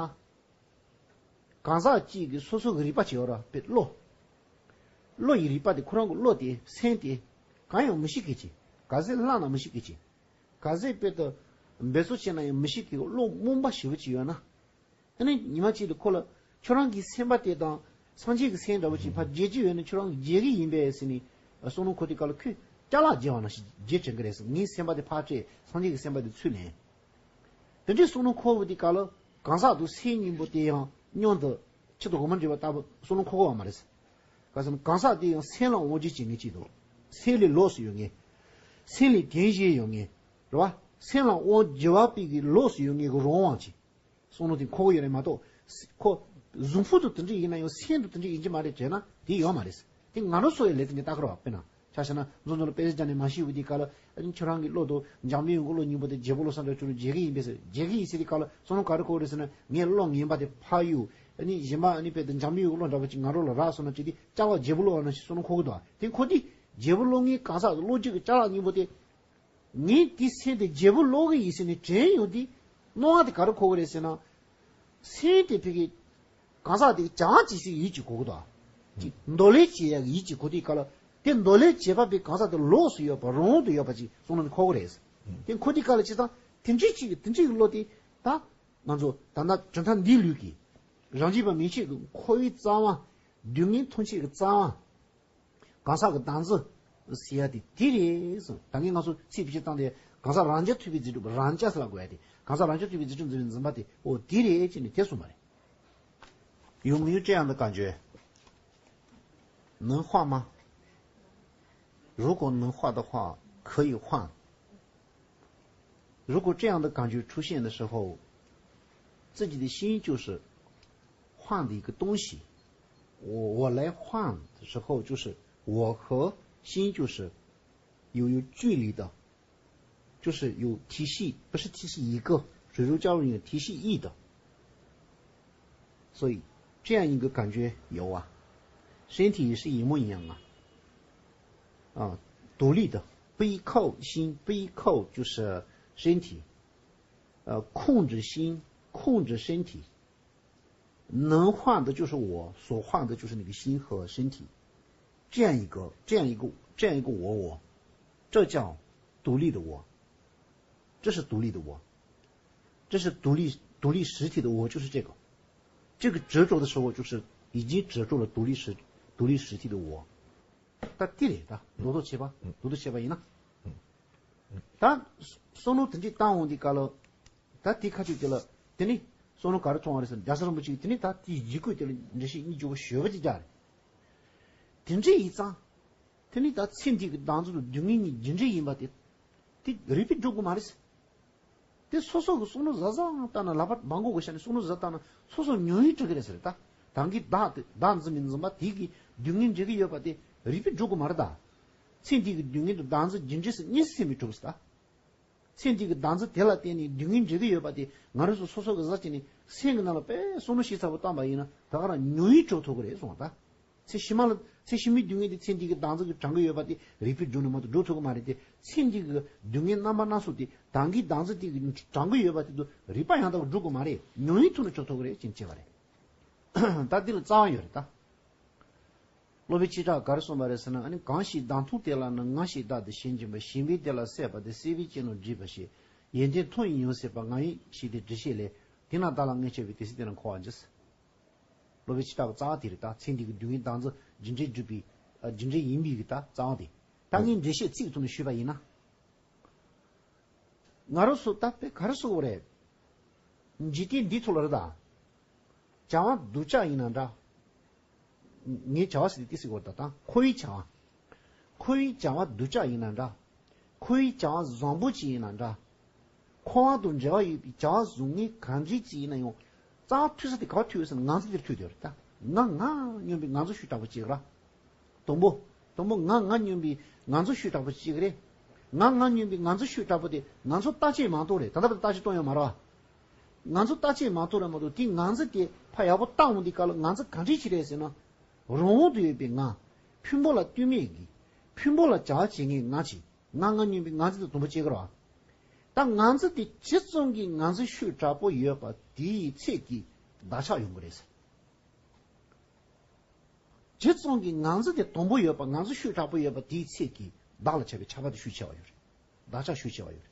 གང་ཟག་གཅིག་གི་སོ་སོ་གི་རིག་པ་ཅིག་ཡོད་ར། དཔེ་བློ། བློ་ཡི་རིག་པ་དེ་ཁོ་རང་གི་བློ་དེ་སེམས་དེ་གང་ཡང་མི་ཤེས་མཁན་ཅིག་ག་ཚོད་བསླབས་ན་མི་ཤེས་མཁན་ཅིག་ག་ཚོད་དཔེ་དེ་འབད་རྩོལ་བྱས་ན་ཡང་མི་ཤེས་མཁན་གྱི་བློ་རྨོངས་པ་ཞེ་པོ་ཅིག་ཡོད་ན། ཨ་ནི་ཉི་མ་གཅིག་ལ་ཁོ་ལ་ཁྱོད་རང་གི་སེམས་པ་དེ་དང་སངས་རྒྱས་ཀྱི་སེམས་འདྲ་བོ་ཅིག་ཕར་བརྗེ་རྒྱུ་ཡོད་ན་ཁྱོད་རང་གིས་བརྗེ་གི་ཡིན་པས་ཟེར་ནས་བསམ་བློ་འཁོར་དུས་སྐབས་ལ་ཁོས་ཅ་ལག་བརྗེ་བ་ནང་བཞིན་བརྗེ་དྲན་གི་རེད་ཟེར། ངའི་སེམས་པ་དེ་ཕར་བཅད། སངས་རྒྱས་ཀྱི་སེམས་པ་དེ་ཚུར་ལེན། དེ་འདྲའི་བསམ་བློ་འཁོར་བ་དེ་སྐབས་ལ་གང་ཟག་དང་སེམས་གཉིས་པོ་དེ་ཡང་མཉམ་དུ་ཆུ་དང་སྒོ་མ་འདྲེས་པ་ལྟ་བུ་བསམ་བློ་འཁོར་གི་ཡོད་མ་རེད། ག་ཟེར་ན་གང་ཟག་དེ་ཡང་སེམས་ལ་དབང་བསྒྱུར་བྱེད་མཁན་ཅིག་དང་། སེམས་ལས་ལོགས་སུ་ཡོད་མཁན། སེམས་ལས་དོན་གཞན་ཡོད་མཁན། རེད་བ། སེམས་ལ་དབང་བསྒྱུར་བ་པའི་གི་ལོགས་སུ་ཡོད་མཁན་གྱི་རང་དབང་ཅིག་བསམ་བློ་དེ་འཁོར་གྱི་ཡོད་རེད་མ་གཏོགས། ཁོ་གཟུགས་ཕུང་དུ་དེ་འདྲ་ཡིན་ན་ཡང་སེམས་དུ་དེ་འདྲ་ཡིན་གྱི་མ་རེད་དྲན་ན་དེ་ཡོད་མ་རེད། དེ་ང་རང་ཚོ་ཡི་ལས་དེ་ངས་ལྟ་གི་རེད་བ། དཔེར་ན་ཆ་བཞག་ན་མཛོ་མཛོ་ལ་དཔེ་ཆ་སྦྱངས་ནས་མ་ཤེས་པའི་དུས་སྐབས་ལ། ཨ་ནི་ཁྱོད་རང་གི་བློ་དང་འཇམ་དཔལ་དབྱངས་ཀྱི་བློ་གཉིས་པོ་དེ་བརྗེ་པོ་བློ་བསམ་གྲུབ་ཁྱོད་རང་བརྗེ་གི་ཡིན་པས་ཟེར། བརྗེ་གི་ཡིན་ཟེར་དུས་སྐབས་ལ་བསམ་བློ་ག་རེ་འཁོར་རེད་ཟེར་ན། ངས་བློ་ངན་པ་དེ་ཕར་གཡུག་ཨ་ནི་གཞན་པ་ཨ་ནི་དཔེ་དེ་འཇམ་དཔལ་དབྱངས་ཀྱི་བློ་འདྲ་བོ་ཅིག་ང་རང་ལ་རག་སོང་ན་ཅིག་དེ་ཅ་ལག་བརྗེ་པོ་བློ་བ་ནང་བཞིན་བསམ་བློ་འཁོར་གི་འདུག་དེ་འཁོར་དུས་བརྗེ་པོ་བློ་ངན་གང་ཟག་གི་བློ་རྒྱུད་ཀྱི་ཅ་ལག་གཉིས་པོ་དེ། ངས་དེའི་སེམས་དེ་བརྗེ་པོ་བློ་གི་ཡིན་ཟེར་ནས་དྲན་ཡོང་དུས། སྣང་བ་དེ་ག་རེ་འཁོར་གི་རེད་ཟེར་ན། སེམས་དེ་ཕ་གི་གང་ཟག་དེ་གི་བྱ་བ་བྱེད་སའི་ཡུལ་གཅིག་གོ་གི་འདུག་ཅིག་འདོད་ལས་བྱེད་ཡག་གི་ཡུལ་གཅིག་གོ་དུས་སྐབས་ལ། དེ་འདོད་ལས་བྱེད་པ་པའི་གང་ཟག་དེ་ལོགས་སུ་ཡོད་པ་རང་དབང་དུ་ཡོད་པ་ཅིག་བསམ་བློ་དེ་འཁོར་གི་རེད། དེ་འཁོར་དུས་སྐབས་ལ་བྱས་ཙང་དེ་འདྲའི་ཅིག་དེ་འདྲའི་བློ་དེ་ད་ང་ཚོ་ད་ལྟ་གྲུབ་མཐའ་འདིའི་ལུགས་ཀྱི་རང་རྒྱུད་པ་མན་ཆད་ཀྱི་འཁོར་བའི་རྩ་བ། སྡུག་བསྔལ་ཐམས་ཅད་ཀྱི་རྩ་བ། གང་ཟག་གི་བདག་འཛིན་ཟེར་ཡ་དེ་དེ་རེད་གསུངས། ད་གིན་ང་ཚོ་ཚིག་ཕལ་ཆེར་བཏང་སྟེ་གང་ཟག་རང་རྐྱ་ཐུབ་པའི་རྫས་གྲུབ་རང་རྐྱ་ཟེར་ལབ་དགོས་ཡ་དེ། གང་ཟག་རང་རྐྱ་ཐུབ་པའི་རྫས་གྲུབ་འཛིན་པའི་འཛིན་པ་དེ་འོ་དེ་རེད་ཅེས་ནས་དེ་གསུངས་པ་རེད། 有没有这样的感觉？能换吗？如果能换的话，可以换。如果这样的感觉出现的时候，自己的心就是换的一个东西。我我来换的时候，就是我和心就是有有距离的，就是有体系，不是体系一个，水乳交融有体系一的。所以这样一个感觉有啊，身体也是一模一样啊。啊，独立的，背靠心，背靠就是身体，呃，控制心，控制身体，能换的就是我，所换的就是那个心和身体，这样一个，这样一个，这样一个我我，这叫独立的我，这是独立的我，这是独立独立实体的我，就是这个，这个执着的时候，就是已经执着了独立实独立实体的我。 ད་དེ་རེད། ད་ལོག་རྟོག་བྱས་པ་ལོག་རྟོག་བྱས་པ་ཡིན་ན། ད་བསམ་བློ་དེ་འདྲས་བཏང་འོང་དུས་སྐབས་ལ། ད་དེ་ཁ་ཆུ་དེ་ལ་དེ་ནི་བསམ་བློ་ག་རེ་ཐོན་པ་རེད་ཟེར་ན། རྒྱལ་སྲས་རིན་པོ་ཆེ་གིས་དེ་ནི་ད་དེའི་ཡི་གུ་དེ་ལ་འགྲེལ་བཤད་སྙིང་རྗེ་པོ་ཞེ་པོ་ཅིག་རྒྱག་རེད། དེ་འདྲས་ཡིན་ཙང་། དེ་ནི་ད་ཚེ་འདི་གི་བདག་འཛིན་དང་སྡུག་བསྔལ་གཉིས་རྒྱུ་འབྲས་ཡིན་པ་དེ། དེ་རིགས་པས་སྒྲུབ་དགོས་མ་རེད། དེ་སོ་སོ་གི་བསམ་བློ་གཟབ་གཟབ་བཏང་ན། ལག་པ་སྦྲམ་མགོ་གི་ཤ་ནས་བསམ་བློ་གཟབ་བཏང་ན་སོ་སོ་ཉོན་ཡིད་འགྲོ་གི་རེད་ཟེར། ད་ད་གིན་བདག་དེ་བདག་འཛིན་མི་འཛིན་པ་དེ་གི་སྡུག་བསྔལ་འབྲེལ་གི་ཡོད་པ་དེ་རིགས་པས་སྒྲུབ་དགོས་མ་རེད་ད། ཚེ་འདི་གི་སྡུག་བསྔལ་དང་བདག་འཛིན་རྒྱུ་འབྲས་སུ་གཉིས་སུ་ཕྱེ་མི་ཐུབ་ཟེར་ད། ཚེ་འདི་གི་བདག་འཛིན་དེ་ལ་བརྟེན་ནས་སྡུག་བསྔལ་འབྲེལ་གི་ཡོད་པ་དེ་ང་རང་ཚོ་སོ་སོ་གི་གཟབ་བྱས་ནས་སེམས་ཀྱི་ནང་ལ་དཔེ་བསམ་བློ་ཞིབ་ཚགས་པོ་བཏང་པ་ཡིན་ན་ད་ག་རང་ཉོན་ཡིད་འགྲོ་ཐུབ་ཀྱི་རེད་གསུངས་པ་ད། ཚེ་ཕྱི་མ་ལ་ཚེ་ཕྱི་མའི་སྡུག་བསྔལ་དེ་ཚེ་འདི་གི་བདག་འཛིན་གྱིས་དྲང་གི་ཡོད་པ་དེ་རིགས་པས་སྒྲུབ་ནས་མ་གཏོགས་སྒྲུབ་ཐུབ་ཀྱི་མ་རེད་དེ། ཚེ་འདི་གི་སྡུག་བསྔལ་རྣམ་པ་སྣ་ཚོགས་དེ་ད་གིན་བདག་འཛིན་དེ་གིས་དྲང་གི་ཡོད་པ་དེ་ཚོ་རིགས་པ་ཡང་དག་སྒྲུབ་དགོས་མ་རེད། ཉོན་ཡིད་ཐོག་ནས་སྤྱོད་ཐུབ་ཀྱི་རེད་ཅེས་བྱས་པ་རེད། ད་འདི་ལ་རྩ་བ་ཡོད་རེད་ད། སློབ་དཔོན་ཆོས་གྲགས་ག་རེ་གསུངས་པ་རེད་ཟེར་ན། ཨ་ནི་གང་ཞིག་བདག་མཐོང་དེ་ལ་ནི། ང་ཞེས་བདག་དེ་ཞེན་གྱིན་པ། ཞེན་པས་དེ་ལ་སྲེད་པ་དེ། སྲེད་པའི་སྤྱི་ནོར་བསྒྲིབས་པ་ཞེས། ཡོན་ཏན་མཐོང་ཡང་ཡང་སྲེད་པ། ང་ཡིན་ཞེས་དེ་འདྲི་བྱེད་ལས། དེས་ན་བདག་ལ་མངོན་གྱུར་པའི། དེ་སྲིད་དེ་ལ་འཁོར་བར་འགྱུར། སློབ་དཔོན་ཆོས་གྲགས་ཀྱི་རྩ་བ་དེ་རེད་ད། ཚེ་འདི་གི་སྡུག་བསྔལ་བདག་འཛིན་རྒྱུ་འབྲས་སྒྲུབ་པའི་རྒྱུ་འབྲས་ཡིན་པའི་གི་ད་རྩ་བ་དེ། ད་ངས་འགྲེལ་བཤད་ཚིག་ཐོག་ནས་ཞུས་པ་ཡིན་ན། ང་རང་ཚོ་ད་དཔེ་ག་རེ་ཟེར་དགོས་རེད། འཇིག་རྟེན་འདིའི་ཐོག་ལ་རེད་ད། བྱ་བ་སྡུག་ཅག་ཡིན་ན་འདྲ། ངས་བྱ་བ་ཟེར་དུས་ཏི་སི་གོ་ད་དང་འཁོར་བའི་བྱ་བ། འཁོར་བའི་བྱ་བ་སྡུག་ཅག་ཡིན་ན་འདྲ། འཁོར་བའི་བྱ་བ་བཟང་པོ་ཅིག་ཡིན་ན་འདྲ། འཁོར་བ་དང་འབྲེལ་བ་ཡོད་པའི་བྱ་བ་བཟང་ངན་གང་འདྲ་ཅིག་ཡིན་ན་ཡང་། རྩ་བ་མཐུད་ས་དེ་ག་པར་མཐུད་ཡོད་ཟེར་ན་ང་ཚོ་དེར་མཐུད་དེ་རེད་ད། ང་ང་སྙོམས་པའི་ང་ཚོ་ཤུགས་དྲག་པོ་ཅིག་ར། དང་པོ། དང་པོ་ང་ང་སྙོམས་པའི་ང་ཚོ་ཤུགས་དྲག་པོ་ཅིག་རེད། ང་ང་སྙོམས་པའི་ང་ཚོ་ཤུགས་དྲག་པོ་དེ་ང་ཚོ་བརྟག་དཔྱད་མ་གཏོང་རེད། ད་ལྟ་བར་བརྟག་དཔྱད་གཏོང་ཡོད་མ་རེད་བ། ང་ཚོ་བརྟག་དཔྱད་མ་ཐུབ་ར་མ་གཏོགས་དེ་ང་ཚོ་དེ་ཕར་ཡག་པོ་བལྟ་འོང་དུས་སྐབས་ལ་ང་ཚོ་ག་འདྲས་ཅིག་རེད་ཟེར་ན། རང་དབང་དུ་ཡོད་པའི་ང་། ཕུང་པོ་ལ་ལྟོས་མེད་ཀྱི། ཕུང་པོ་ལ་བྱ་བ་བྱེད་མཁན་ང་ཅིག་ང་ང་སྙོམས་པའི་ང་ཚོ་དེ་དུམ་བུ་བྱེད་ཀྱི་རེད་བ། ད་ང་ཚོ་དེ་ཇི་ཙམ་གྱིས་ང་ཚོ་ཤུགས་དྲག་པོ་ཡོད་པ་དེའི་ཚད་ཀྱིས་བདག་ཆགས་ཡོང་གི་རེད་ཟེར། ཇི་ཙམ་གྱིས་ང་ཚོ་དེ་དུམ་བུ་ཡོད་པ་ང་ཚོ་ཤུགས་དྲག་པོ་ཡོད་པ་དེའི་ཚད་ཀྱིས་བདག་ལ་བྱ་བའི་ཆགས་པ་དེ་ཤུགས་ཆེ་བ་ཡོད་རེད། བདག་ཆགས་ཤུགས་ཆེ་བ་ཡོད་རེད།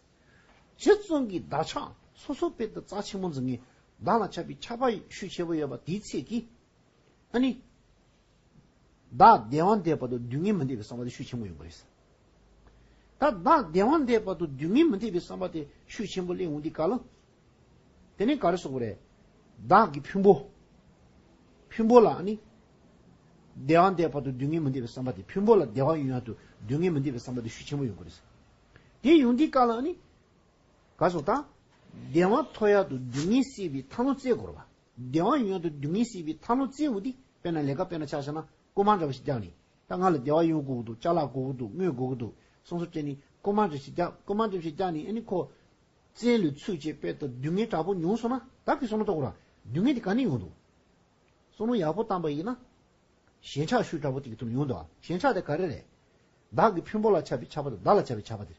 ཇི་ཙམ་གྱིས་བདག་ཆགས་སོ་སོ་དཔེ་དེ་རྩ་ཆེན་པོ་འཛིན་མཁན་བདག་ལ་ཆགས་པའི་ཆགས་པ་ཤུགས་ཆེ་བོ་ཡོད་པ་དེའི་ཚད་ཀྱིས། ཨ་ནི། བདག་བདེ་བ་འདོད་པ་དང་སྡུག་བསྔལ་མི་འདོད་པའི་བསམ་པ་དེ་ཤུགས་ཆེན་པོ་ཡོང་གི་རེད། ད་བདག་བདེ་བ་འདོད་པ་དང་སྡུག་བསྔལ་མི་འདོད་པའི་བསམ་པ་དེ་ཤུགས་ཆེན་པོ་སླེབས་འོང་དུས་སྐབས་ལ། དེ་ནས་ག་རེ་གསུངས་པ་རེད། བདག་གི་ཕུང་པོ། ཕུང་པོ་ལ་ཨ་ནི། བདེ་བ་འདོད་པ་དང་སྡུག་བསྔལ་མི་འདོད་པའི་བསམ་པ་དེ། ཕུང་པོ་ལ་བདེ་བ་ཡོང་ཡག་དང་སྡུག་བསྔལ་མི་འདོད་པའི་བསམ་པ་དེ་ཤུགས་ཆེན་པོ་ཡོང་གི་རེད། དེ་ཡོང་དུས་སྐབས་ལ་ཨ་ནི། ག་སོགས་དང་། བདེ་བ་ཐོབ་ཡག་དང་སྡུག་བསྔལ་སེལ་བའི་ཐབས་ལམ་བཙལ་དགོས་རེད་བ། བདེ་བ་ཡོང་ཡག་དང་སྡུག་བསྔལ་སེལ་བའི་ཐབས་ལམ་བཙལ་འོང་དུས་དཔེར་ན་ལས་ཀ་དཔེར་ན་ཆ་བཞག་ན་རྐུན་མ་འདྲ་བ་ཞིག་རྒྱག་ནས། ད་ང་ལ་བདེ་བ་ཡོང་དགོས་ཀྱི་འདུག་ཅ་ལག་དགོས་ཀྱི་འདུག་དངུལ་དགོས་ཀྱི་འདུག་སོང་ཙང་བྱས་ནས་རྐུན་མ་འདྲ་ཞིག་རྒྱག་རྐུན་མ་འདྲ་ཞིག་རྒྱག་ནས་ཨ་ནི་ཁོ། བཙན་ལ་ཚུད་བྱས་དཔེ་ལྟ་སྡུག་བསྔལ་དྲག་པོ་མྱོང་སོང་ན་བདག་གིས་བསམ་བློ་གཏོང་དགོས་ར། སྡུག་བསྔལ་དེ་ག་ནས་ཡོང་འདུག་བསམ་བློ་ཡག་པོ་བཏང་པ་ཡིན་ན། ཞེན་ཆགས་ཤུགས་དྲག་པོ་དེ་གི་ཐོག་ནས་ཡོང་འདུག་ཞེན་ཆགས་དེ་ག་རེ་རེད། བདག་གི་ཕུང་པོ་ལ་ཆགས་པའི་ཆགས་པ་དང་བདག་ལ་ཆགས་པའི་ཆགས་པ་དེ།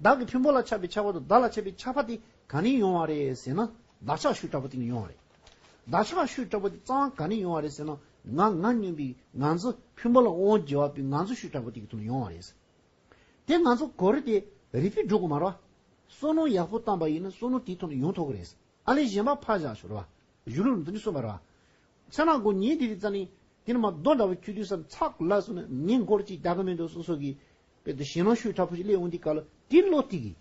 བདག་གི་ཕུང་པོ་ལ་ཆགས་པའི་ཆགས་པ་དང་བདག་ལ་ཆགས་པའི་ཆགས་པ་དེ་ག་ནས་ཡོང་བ་རེད་ཟེར་ན། བདག་ཆགས་ཤུགས་དྲག་པོ་དེ་ནས་ཡོང་བ་རེད། བདག་ཆགས་ཤུགས་དྲག་པོ་དེ་རྩ་བ་ག་ནས་ཡོང་བ་རེད་ཟེར་ན། ང་ང་སྙོམས་པའི་ང་ཚོ་ཕུང་པོ་ལ་དབང་བྱེད་པའི་ང་ཚོ་ཤུགས་དྲག་པོ་དེ་གི་ཐོག་ནས་ཡོང་བ་རེད། དེ་ང་ཚོ་གོ་རིམ་དེ་རིགས་པས་སྒྲུབ་དགོས་མ་རེད་བ། བསམ་བློ་ཡག་པོ་བཏང་པ་ཡིན་ན་བསམ་བློ་དེའི་ཐོག་ནས་ཡོང་ཐུབ་ཀྱི་རེད། ཨ་ལས་གཞན་པ་ཕར་བཞག་ཞོར་བ། གཞུང་ལུགས་འདི་འདྲ་གསུངས་པ་རེད་བ། ཚེ་ན་སྒོ་ཉིད་དེ་རིགས་རྩ་ནི་དེ་ནི་མ་རྡོ་འདྲ་བ་ཁྱུ་དུས་སམ་ཚག་ལ་སོང་ནས་ངས་འགོར་ཅིག་རྒྱག་གི་མི་འདུག་སོ་སོ་གི། དཔེ་དེ་ཞེད་སྣང་ཤུགས་དྲག་པོ་ཞིག་སླེབས་འོང་དུས་སྐབས་ལ་དེ་བློ་གཏིང་གི།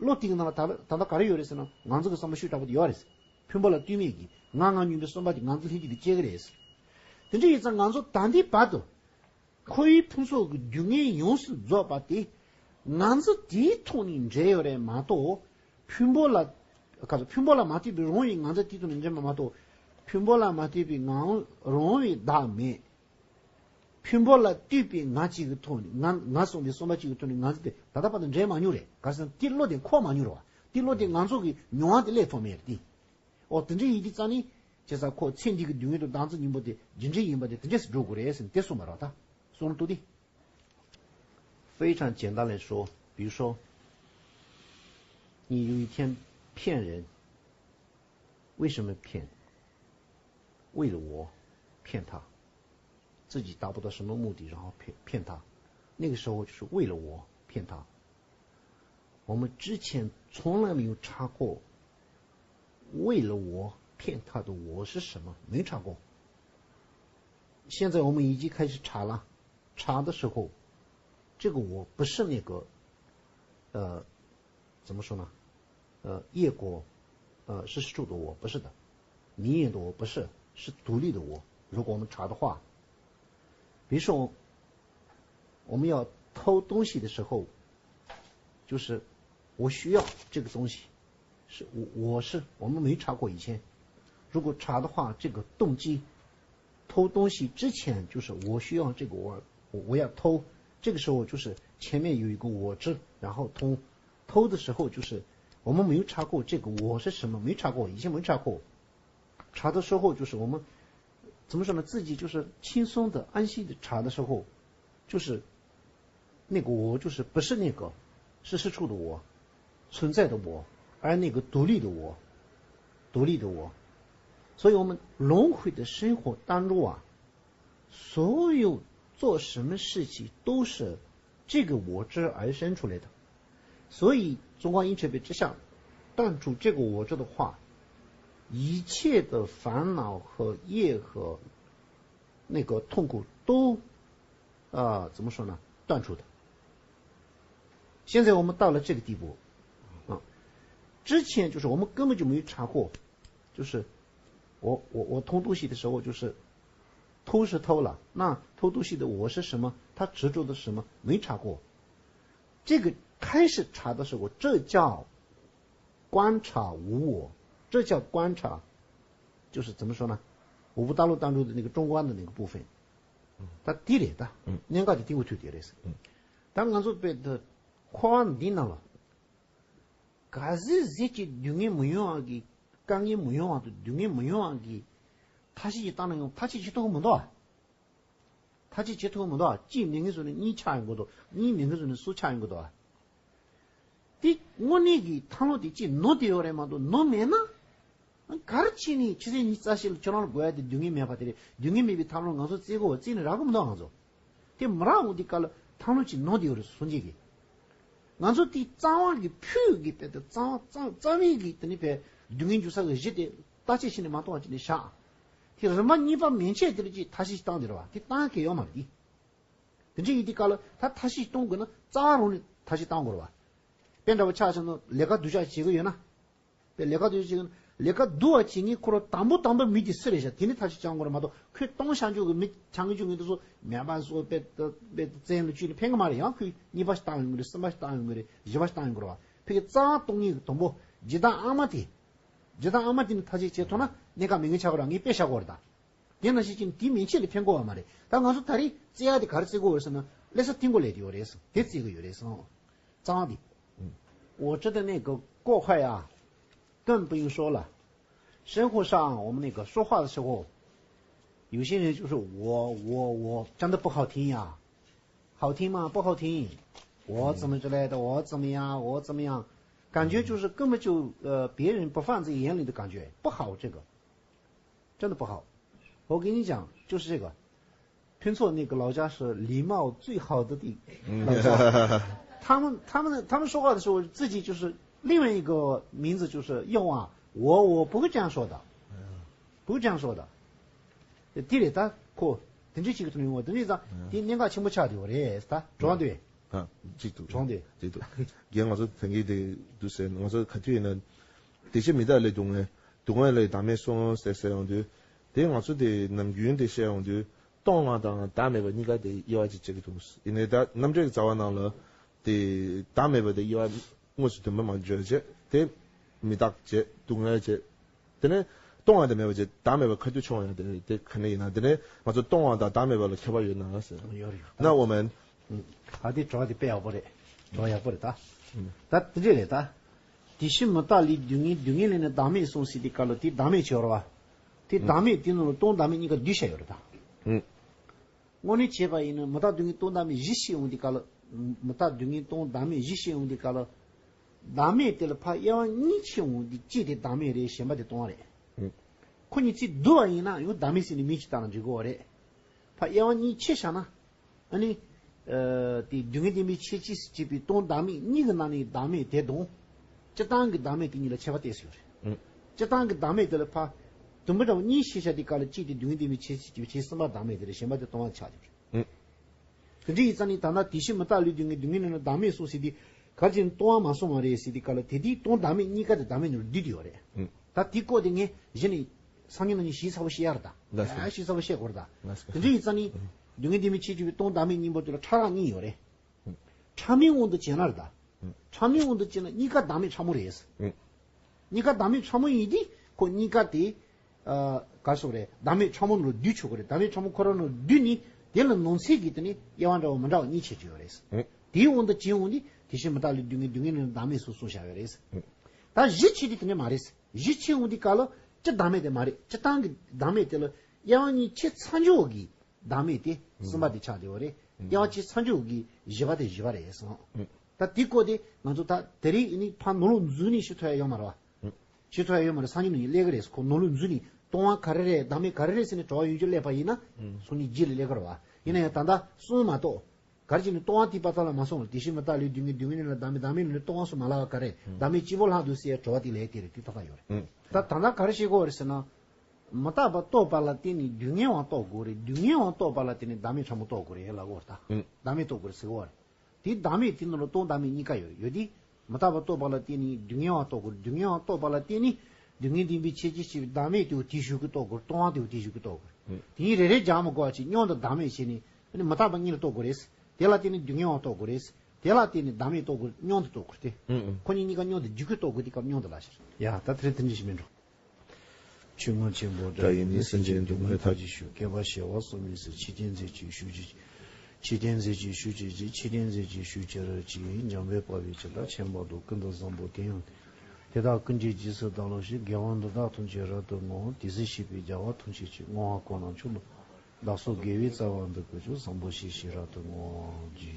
བློ་གཏིང་གི་ནང་ལ་ད་ལ་ད་ལྟ་ག་རེ་ཡོད་རེད་ཟེར་ན་ང་ཚོ་གི་བསམ་པ་ཤུགས་དྲག་པོ་དེ་ཡོད་རེད། ཕུང་པོ་ལ་ལྟོས་མེད་ཀྱི་ང་ང་སྙོམས་པའི་བསམ་པ་དེ་ང་ཚོ་ལྷན་སྐྱེས་དེ་སྐྱེ་གི་རེད། དེ་འདྲ་ཡིན་ཙང་ང་ཚོ་ད་ལྟའི་བར་དུ། འཁོར་བའི་ཕུང་ཚོགས་ཀྱི་སྡུག་བསྔལ་ཡོངས་སུ་རྫོགས་པ་དེ། ང་ཚོ་དེའི་ཐོག་ནས་འདྲེས་ཡོད་རེད་མ་གཏོགས། ཕུང་པོ་ལ། ག་ཚོད་ཕུང་པོ་ལ་མ་ལྟོས་པའི་རང་བའི་ང་ཚོ་དེའི་ཐོག་ནས་འདྲེས་མ་མ་གཏོགས། ཕུང་པོ་ལ་མ་ལྟོས་པའི་ངང་རང་བའི་བདག་མེད། ཕུང་པོ་ལ་ལྟོས་པའི་ང་གཅིག་གི་ཐོག་ནས་ང་ང་གསུངས་པའི་བསམ་པ་གཅིག་གི་ཐོག་ནས་ང་ཚོ་དེ་ད་ལྟ་བར་དུ་འདྲེས་མ་མྱོང་རེད། ག་ཟེར་ན་དེ་བློ་དེ་འཁོར་མ་མྱོང་རེད་བ། དེ་བློ་དེ་ང་ཚོ་གི་མྱོང་བ་དེ་སླེབས་ཐུབ་མེད་རེད་དེ། ཨོ་དེ་འདྲ་ཡིན་དུས་ཙང་ནི། བྱས་ཙང་ཁོ་ཚེ་འདི་གི་སྡུག་བསྔལ་དང་བདག་འཛིན་གཉིས་པོ་དེ་རྒྱུ་འབྲས་ཡིན་པ་དེ་དེ་འདྲས་སུ་འགྲོ་དགོས་རེད་ཟེར་ནས་དེ་གསུངས་པ་རེད་ད། གསུངས་ཏོ་དེ། 非常简单来说，比如说，你有一天骗人，为什么骗？为了我骗他，自己达不到什么目的，然后骗骗他，那个时候就是为了我骗他。我们之前从来没有查过，为了我骗他的我是什么，没查过。现在我们已经开始查了，查的时候，这个我不是那个，呃，怎么说呢？呃，业果，呃，是事出的我，不是的。名言的我不是，是独立的我。如果我们查的话，比如说，我们要偷东西的时候，就是我需要这个东西，是我我是我们没查过以前，如果查的话，这个动机，偷东西之前就是我需要这个我我我要偷，这个时候就是前面有一个我执，然后偷偷的时候就是我们没有查过这个我是什么，没查过，以前没查过。查的时候就是我们怎么说呢？自己就是轻松的、安心的查的时候，就是那个我就是不是那个，是事出的我，存在的我，而那个独立的我，独立的我。所以我们轮回的生活当中啊，所有做什么事情都是这个我执而生出来的。所以中观应成别之下，断除这个我执的话，一切的烦恼和业和那个痛苦都，啊，怎么说呢？断除的。现在我们到了这个地步，啊，之前就是我们根本就没有查过，就是我我我偷东西的时候，就是偷是偷了，那偷东西的我是什么？他执着的是什么？没查过。这个开始查的时候，这叫观察无我，这叫观察，就是怎么说呢？我部大陆当中的那个中观的那个部分，他低了的，嗯，应该就低过去的了。嗯，但俺说别的，看你那了。ག་ཟེ་ཟེ་གྱི་སྡུག་བསྔལ་མི་ཡོང་བ་གི། དཀའ་ངལ་མི་ཡོང་བ་དང་སྡུག་བསྔལ་མི་ཡོང་བ་གི་ཐབས་ཤེས་ཅིག་བཏང་ན་ཡང་ཐབས་ཤེས་བྱེད་ཐུབ་ཀྱི་མི་འདུག་ཨ། ཐབས་ཤེས་བྱེད་ཐུབ་ཀྱི་མི་འདུག་ཨ། གཅིག་མེད་མཁན་བཟོས་ནས་གཉིས་ཆགས་ཡོང་གི་འདུག་གཉིས་མེད་མཁན་བཟོས་ནས་གསུམ་ཆགས་ཡོང་གི་འདུག་ཨ། དེ་དངོས་གནས་ཀྱི་ཐབས་ལམ་དེ་གཅིག་ནོར་བསྡད་ཡོད་རེད་མ་གཏོགས་ནོར་མེད་ན། ག་རེ་བྱས་ནས་ཕྱི་ཚེས་ཉི་ཤུ་རྩ་བཞི་ལ་ཁྱོད་རང་ལ་དགོས་ཡ་དེ་སྡུག་བསྔལ་མེད་པ་དེ་རེད། སྡུག་བསྔལ་མེད་པའི་ཐབས་ལམ་ང་ཚོ་བཙལ་དགོས་བ་བཙལ་ནས་རག་གི་མི་འདུག་ང་ཚོ། དེ་མི་རག་འོང་དུས་སྐབས་ལ་ཐབས་ལམ་ཅིག་ནོར་བསྡད་ཡོད་རེད་སངས་རྒྱས་ཀྱིས། ང་ཚོ་དེ་རྩ་བ་གི་ཕུད་ཀྱི་དཔེ་དེ་རྩ་བ་རྩ་རྩ་བའི་གི་དེ་ནི་དཔེ་སྡུག་བསྔལ་འགྱུར་ས་གི་གཞི་དེ་བརྟག་དཔྱད་བྱས་ནས་མ་གཏོང་བ་བྱས་ནས་བཞག་དེ་རིམ་པ་གཉིས་པ་མན་ཆད་དེ་ལ་ཅིག་ཐབས་ཤེས་ཤིག་བཏང་བསྡད་རེད་བ། དེ་བཏང་གི་ཡོད་མ་རེད་དེ། དེ་འདྲ་ཡིན་དུས་སྐབས་ལ་ད་ཐབས་ཤེས་གཏོང་དགོས་ན་རྩ་བ་རང་ནས་ཐབས་ཤེས་བཏང་དགོས་རེད་བ། དཔེ་འདྲ་བོ་ཆ་བཞག་ན་ལས་ཀ་སྡུག་ཅག་བྱེད་ཀྱི་ཡོད་ན། དཔེ་ལས་ཀ་སྡུག་ཅག་བྱེད་ཀྱི་ཡོད་ན་ལས་ཀ་སྡུག་པ་བྱེད་མཁན་ཁོ་རང་དང་པོ་དང་པོ་མི་དེ་སུ་རེད་ཤག་དེ་ནི་ཐག་གཅོད་བྱ་དགོས་རེད་མ་གཏོགས་ཁོས་གཏོང་བྱ་འཇུག་གི་མི་ཆ་ངེ་ཆུ་ངེ་དེ་ཚོ་མེད་པ་བཟོ་དཔེ་དཔེ་བཙན་ལ་བཅུག་ནས་ཕན་གི་མ་རེད། ཡང་ཁོས་གཉིས་པ་ཞིག་བཏང་ཡོང་གི་རེད། གསུམ་པ་ཞིག་བཏང་ཡོང་གི་རེད། བཞི་པ་ཞིག་བཏང་ཡོང་གི་རེད་བ། ཕ་གི་རྩ་བ་གཏོང་མཁན་གྱི་དང་པོ་སྦྱིན་བདག་ཨ་མ་དེ། སྦྱིན་བདག་ཨ་མ་དེ་ནི་ཐག་གཅོད་བྱེད་ཐུབ་ན་གནད་འགག་མེད་མཁན་ཆགས་ཀྱི་རེད། ངས་དཔེ་བཞག་གི་ཡོད་རེད་ད། དེ་ནང་བཞིན་གྱི་དེ་མན་ཆད་ལ་ཕན་གི་ཡོད་མ་རེད། ད་ང་ཚོ་ད་རེས་བཙལ་ཡ་དེ་ག་རེ་བཙལ་གི་ཡོད་རེད་ཟེར་ན་ཀླད་ས་མཐིང་པོ་ལས་དེ་ཡོད་རེད་ཟེར། དེ་བཙལ་གི་ཡོད་རེད་ཟེར། རྩ་བ་དེ། 我觉得那个过快啊，更不用说了。生活上我们那个说话的时候，有些人就是我我我，真的不好听呀。好听吗？不好听。我怎么之类的，我怎么样，我怎么样，感觉就是根本就呃别人不放在眼里的感觉，不好，这个真的不好。我跟你讲，就是这个，拼错那个老家是礼貌最好的地，老家，他们他们他们说话的时候，自己就是另外一个名字，就是用啊，我我不会这样说的，不会这样说的。དེ་རེད་ད་ཁོ། དེ་འདྲ་ཅིག་གི་ཐོག་ནས་ཡོང་བ་དེ་འདྲ་ཡིན་ཙང་དེ་གནད་འགག་ཆེན་པོ་ཆགས་བསྡད་ཡོད་རེད་ད། གྲོང་སྡེ། ཨ། གཅིག་འདུག་གྲོང་སྡེ། གཅིག་འདུག་རྒན་ང་ཚོ་ད་གིན་དེ་འདུག་ཟེར། ང་ཚོ་ག་དུས་ཡིན་ན་བདེ་སྐྱིད་མི་རྟག་ལས་སྡུག་བསྔལ། སྡུག་བསྔལ་ལས་བདག་མེད་སོང་ཟེར་ཟེར་ཡོང་དུས། དེ་ང་ཚོ་དེ་ནམ་རྒྱུན་དེ་བཤད་ཡོང་དུས་གཏོང་བ་དང་བདག་མེད་པ་གཉིས་ཀ་དེ་དབྱེ་བ་ཅིག་བྱེད་ཀྱི་འདུག་ཡིན་ནའི་ད་རྣམ་འགྲེལ་གྱི་རྩ་བ་ནང་ལ་དེ་བདག་མེད་པ་དེ་དབྱེ་བ་དངོས་སུ་འདོན་པ་མ་བརྗོད་བྱས། དེ་མི་རྟག་བྱས། སྡུག་བསྔལ་བྱས། དེ་ནས་གཏོང་བ་དེ་མེད་པ་བྱས། བདག་མེད་པ་ཁ་ཐུག་ཆོག་ཡང་དེ་དེ་ག་ནས་ཡིན་ན། དེ་ནས་ང་ཚོ་གཏོང་བ་དང་བདག་མེད་པ་ལ་ཁྱད་པར་ཡོད་ན་ཟེར། ཡོད་རེད། ཡོད། ན་འོ་མན། ཨ་དེ་དྲི་བ་དེ་དཔེ་ཡག་པོ་རེད། དྲི་བ་ཡག་པོ་རེད་ད། ད་དེ་འདྲས་རེད་ད། དེ་བཞིན་མི་རྟག་ལས་སྡུག་བསྔལ། སྡུག་བསྔལ་ལས་ནི་བདག་མེད་སོང་ཟེར་དུས་སྐབས་ལ་དེ་བདག་མེད་བྱས་ཡོད་རེད་བ། དེ་བདག་མེད་དེ་ནང་ལ་སྟོང་བདག་མེད་གཉིས་ཀ་བསྡུས་བཞག་ཡོད་རེད་ད། དངོས་གནས་བྱས་པ་ཡིན་ན་མི་རྟག་སྡུག་བསྔལ་སྟོང་བདག་མེད་བཞི་བཤད་ཡོང་དུས་སྐབས་ལ། མི་རྟག་སྡུག་བསྔལ་སྟོང་བདག་མེད་བཞི་བཤད་ཡོང་དུས་སྐབས་ལ། བདག་མེད་དེ་ལ་ཕར་དབྱེ་བ་གཉིས་ཕྱེ་འོང་དུས་གཅིག་དེ་བདག་མེད་རེད། གཞན་པ་དེ་སྟོང་བ་རེད། ཁོ་གཉིས་ཚིག་བསྡུ་བ་ཡིན་ན་ཡང་བདག་མེད་ཟེར་ནས་མིང་ཅིག་བཏགས་ན་འགྲིག་གི་རེད། ཕར་དབྱེ་བ་གཉིས་ཕྱེ་བཞག་ན། ཨ་ནི། ཨ་དེ་སྡུག་བསྔལ་བདེན་པའི་ཁྱད་ཆོས་སུ་སྐྱེས་པའི་སྟོང་བདག་མེད་གཉིས་ཀྱི་ནང་ནས་བདག་མེད་དེ་དང་། སྤྱིར་བཏང་གི་བདག་མེད་དེ་གཉིས་ལ་ཁྱད་པར་ཏོག་ཙམ་ཡོད་རེད། སྤྱིར་བཏང་གི་བདག་མེད་དེ་ལ་ཕར་དུམ་བུ་འདྲ་བོ་གཉིས་ཕྱེ་བཞག་དུས་སྐབས་ལ་གཅིག་དེ་སྡུག་བསྔལ་བདེན་པའི་ཁྱད་ཆོས་སྐྱེས་པའི་ཁྱད་གསུམ་པ་བདག་མེད་དེ་རེད། གཞན་པ་དེ་སྟོང་བ་ཆགས་ཀྱི་རེད། དེ་འདྲ་ཡིན་ཙང་ནི་ད་ལྟ་དེ་བཞིན་མི་རྟག་ལས་སྡུག་བསྔལ། སྡུག་བསྔལ་ལས་ནི་བདག་མེད་སོང་ཟེར་དུས་ག་རེ་བྱས་ནས་སྟོང་བ་མ་སོང་བ་རེད་ཟེར་དུས་སྐབས་ལ་དེ་དུས་སྟོང་བདག་མེད་གཉིས་ཀ་དེ་བདག་མེད་ནང་ལ་བསྡུས་བསྡད་ཡོད་རེད། ད་དེའི་སྐོར་དེ་ངས་གཞི་ནས་སང་ཉིན་གནངས་ཉིན་ཞིབ་ཚགས་པོ་བཤད་ཡ་རེད་ད། ལགས་སོ། ཞིབ་ཚགས་པོ་བཤད་དགོས་རེད་ད། ལགས་སོ། དེ་འདྲ་ཡིན་ཙང་ནི་སྡུག་བསྔལ་བདེན་པའི་ཁྱད་ཆོས་ཀྱི་སྟོང་བདག་མེད་གཉིས་པོ་དེ་ལ་ཕྲ་རགས་གཉིས་ཡོད་རེད། ཕྲ་མའི་དབང་དུ་བྱས་ན་རེད་ད། ཕྲ་མའི་དབང་དུ་བྱས་ན་གཉིས་ཀ་བདག་མེད་ཕྲ་མོ་རེད། གཉིས་ཀ་བདག་མེད་ཕྲ་མོ་ཡིན་དུས་ཁོ་གཉིས་ཀ་དེ། ཨ། ག་རེ་ཟེར་དགོས་རེད། བདག་མེད་ཕྲ་མོ་ནང་ལ་བསྡུས་ཆོག་གི་རེད། བདག་མེད་ཕྲ་མོ་ཁོ་རང་ནང་ལ་བསྡུས་ནས་དེ་ལ་ནང་གསེས་ཀྱི་དེ་ནི་དབྱེ་བ་འདྲ་བ་མི་འདྲ་བ་གཉིས་ཕྱེ་རྒྱུ་ཡོད་རེད། དེའི་དབང་དུ་བྱས་འོང་དུས་དེ་བཞིན་མི་རྟག་ལས་སྡུག་བསྔལ། སྡུག་བསྔལ་ལས་བདག་མེད་སོང་གསུངས་བཞག་ཡོད་རེད། ད་གཞི་ཕྱེ་དུས་དེ་འདྲ་མ་རེད། གཞི་ཕྱེ་འོང་དུས་སྐབས་ལ་སྤྱིར་བདག་མེད་དེ་མ་རེད། སྤྱིར་བཏང་གི་བདག་མེད་དེ་ལ་དབྱེ་བ་གཉིས་ཕྱེ་ཚར་འཇོག་གི་བདག་མེད་དེ་གསུམ་པ་དེ་ཆགས་བསྡད་ཡོད་རེད། དབྱེ་བ་ཕྱེ་ཚར་འཇོག་གི་བཞི་པ་དེ་བཞི་པ་རེད་གསུངས། ད་དེའི་སྐོར་དེ་ང་ཚོ་ད་དེ་རིང་ཨ་ནི་ཕར་ནང་ལོགས་འཛུལ་ནས་ཞུ་ཐུབ་ཡ་ཡོད་མ་རེད་བ། ཞུ་ཐུབ་ཡ་ཡོད་མ་རེད། སང་ཉིན་ནས་སླེབས་ཀྱི་རེད། ཁོ་ནང་ལོགས་འཛུལ་ནས་སྟོང་བ་ག་རེ་རེད། བདག་མེད་ག་རེ་རེད་ཟེར་ནས་དྲི་བ་ཡོང་རྒྱུ་སླེབས་པ་ཡིན་ན། སང་ཉིན་རྗེས་ལ་སླེབས་ཀྱི་རེད་བ། ཡིན་ན་ཡང་ད་ལྟ་གསུངས་མ་གཏོགས། ག་རེ་བྱས་ནས་སྟོང་བ་དེའི་བར་ཐག་ལ་མ་སོང་བར། དེ་བཞིན་མི་རྟག་ལས་སྡུག་བསྔལ། སྡུག་བསྔལ་ལས་བདག་མེད། བདག་མེད་ལས་སྟོང་བ་སོགས་མ་ལབ་པ་ག་རེ། བདག་མེད་གཅིག་པོ་ལྷག་འདུག་ཟེར་ཡ་དྲི་བ་དེ་ལས་དེ་རེད། དེ་ཏག་ཏག་ཡོད་རེད། ད་ད་ལྟ་ག་རེ་བཤད་ཀྱི་ཡོད་རེད་ཟེར་ན། མི་རྟག་པ་རྟོགས་པ་ལ་བརྟེན་ནས་སྡུག་བསྔལ་བ་རྟོགས་དགོས་རེད། སྡུག་བསྔལ་བ་རྟོགས་པ་ལ་བརྟེན་ནས་བདག་མེད་ཕྲ་མོ་རྟོགས་དགོས་རེད་ལབ་ཀྱི་ཡོད་རེད་ད། བདག་མེད་རྟོགས་དགོས་རེད་ཟེར་གྱི་ཡོད་རེད། དེའི་བདག་མེད་དེ་ནང་ལ་སྟོང་བདག་མེད་གཉིས་ཀ་ཡོད། ཡོད་དེ། མི་རྟག་པ་རྟོགས་པ་ལ་བརྟེན་ནས་སྡུག་བསྔལ་བ་རྟོགས་དགོས། སྡུག་བསྔལ་བ་རྟོགས་པ་ལ་བརྟེན་ནས་སྡུག་བསྔལ་བདེན་པའི་ཁྱད་ཆོས་ཞེས་པའི་བདག་མེད་དེ་དེ་གཞུག་གུ་རྟོགས་དགོས། སྟོང་བ་དེ་དེ་གཞུག་གུ་རྟོགས་དགོས། དེ་གཉིས་རེ་རེ་རྒྱག་མི་དགོས་པ་བྱས་སྙོམས་དང་བདག་མེད་བྱས་ནས། ཨ་ནི་མི་རྟག་པ་གཉིས་ལ་རྟོགས་དགོས་རེད། དེ་ལ་བརྟེན་ནས་སྡུག་བསྔལ་བ་རྟོགས་དགོས་རེད། དེ་ལ་བརྟེན་ནས་བདག་མེད་རྟོགས་དགོས། སྙོམས་དུ་རྟོགས་དགོས་ཏེ། ཁོ་གཉིས་གཉིས་ཀ་སྙོམས་དུ་རྒྱུད་སྐུ་རྟོགས་དགོས་དེ་སྐབས་སྙོམས་དུ་ལ་ཕྱིར། ཡ་ད་དེ་རིང་དེ་འདྲ་ཞིག་མིན་འགྲོ། ཆོས་མངོན་ཆེན་པོ་སྒྲ་ཡིས་ནི། སེམས་ཅན་སྡུག་བསྔལ་མཐའ་ཅི་ཞུ། བསྐལ་པ་བྱེ་བ་གསུམ་ཡི་ཚད། ཆོས་ཅན་ཟེར་ཅིག་ཞུ་ཅི། ཆོས་ཅན་ཟེར་ཅིག་ཞུ་ཅི་ཅི། ཆོས་ཅན་ཟེར་ཅིག་ཞུ་ཅི་ར་ཅི། འཇམ་དཔལ་དཔའ་བོས་ཇི་ལྟར་མཁྱེན་པ་དང་། ཀུན་ཏུ་བཟང་པོ་དེ་ཡང་དེ། དེ་དག་ཀུན་གྱི་རྗེས་སུ་བདག་སློབ་ཅིང་། དགེ་བ་འདི་དག་ཐམས་ཅད་རབ་ཏུ་བསྔོ། དེ་ཚེ་གཤེགས་པའི་རྒྱལ་བ་ཐམས་ཅད་ཀྱིས། བསྔོ་བ་ཀུན་ལ་མཆོག་ཏུ་བདག་སོགས། དགེ་བའི་རྩ་བ་འདི་ཀུན་ཀྱང་། བཟང་པོ་སྤྱོད་ཕྱིར་རབ་ཏུ་བསྔོ། རྗེས་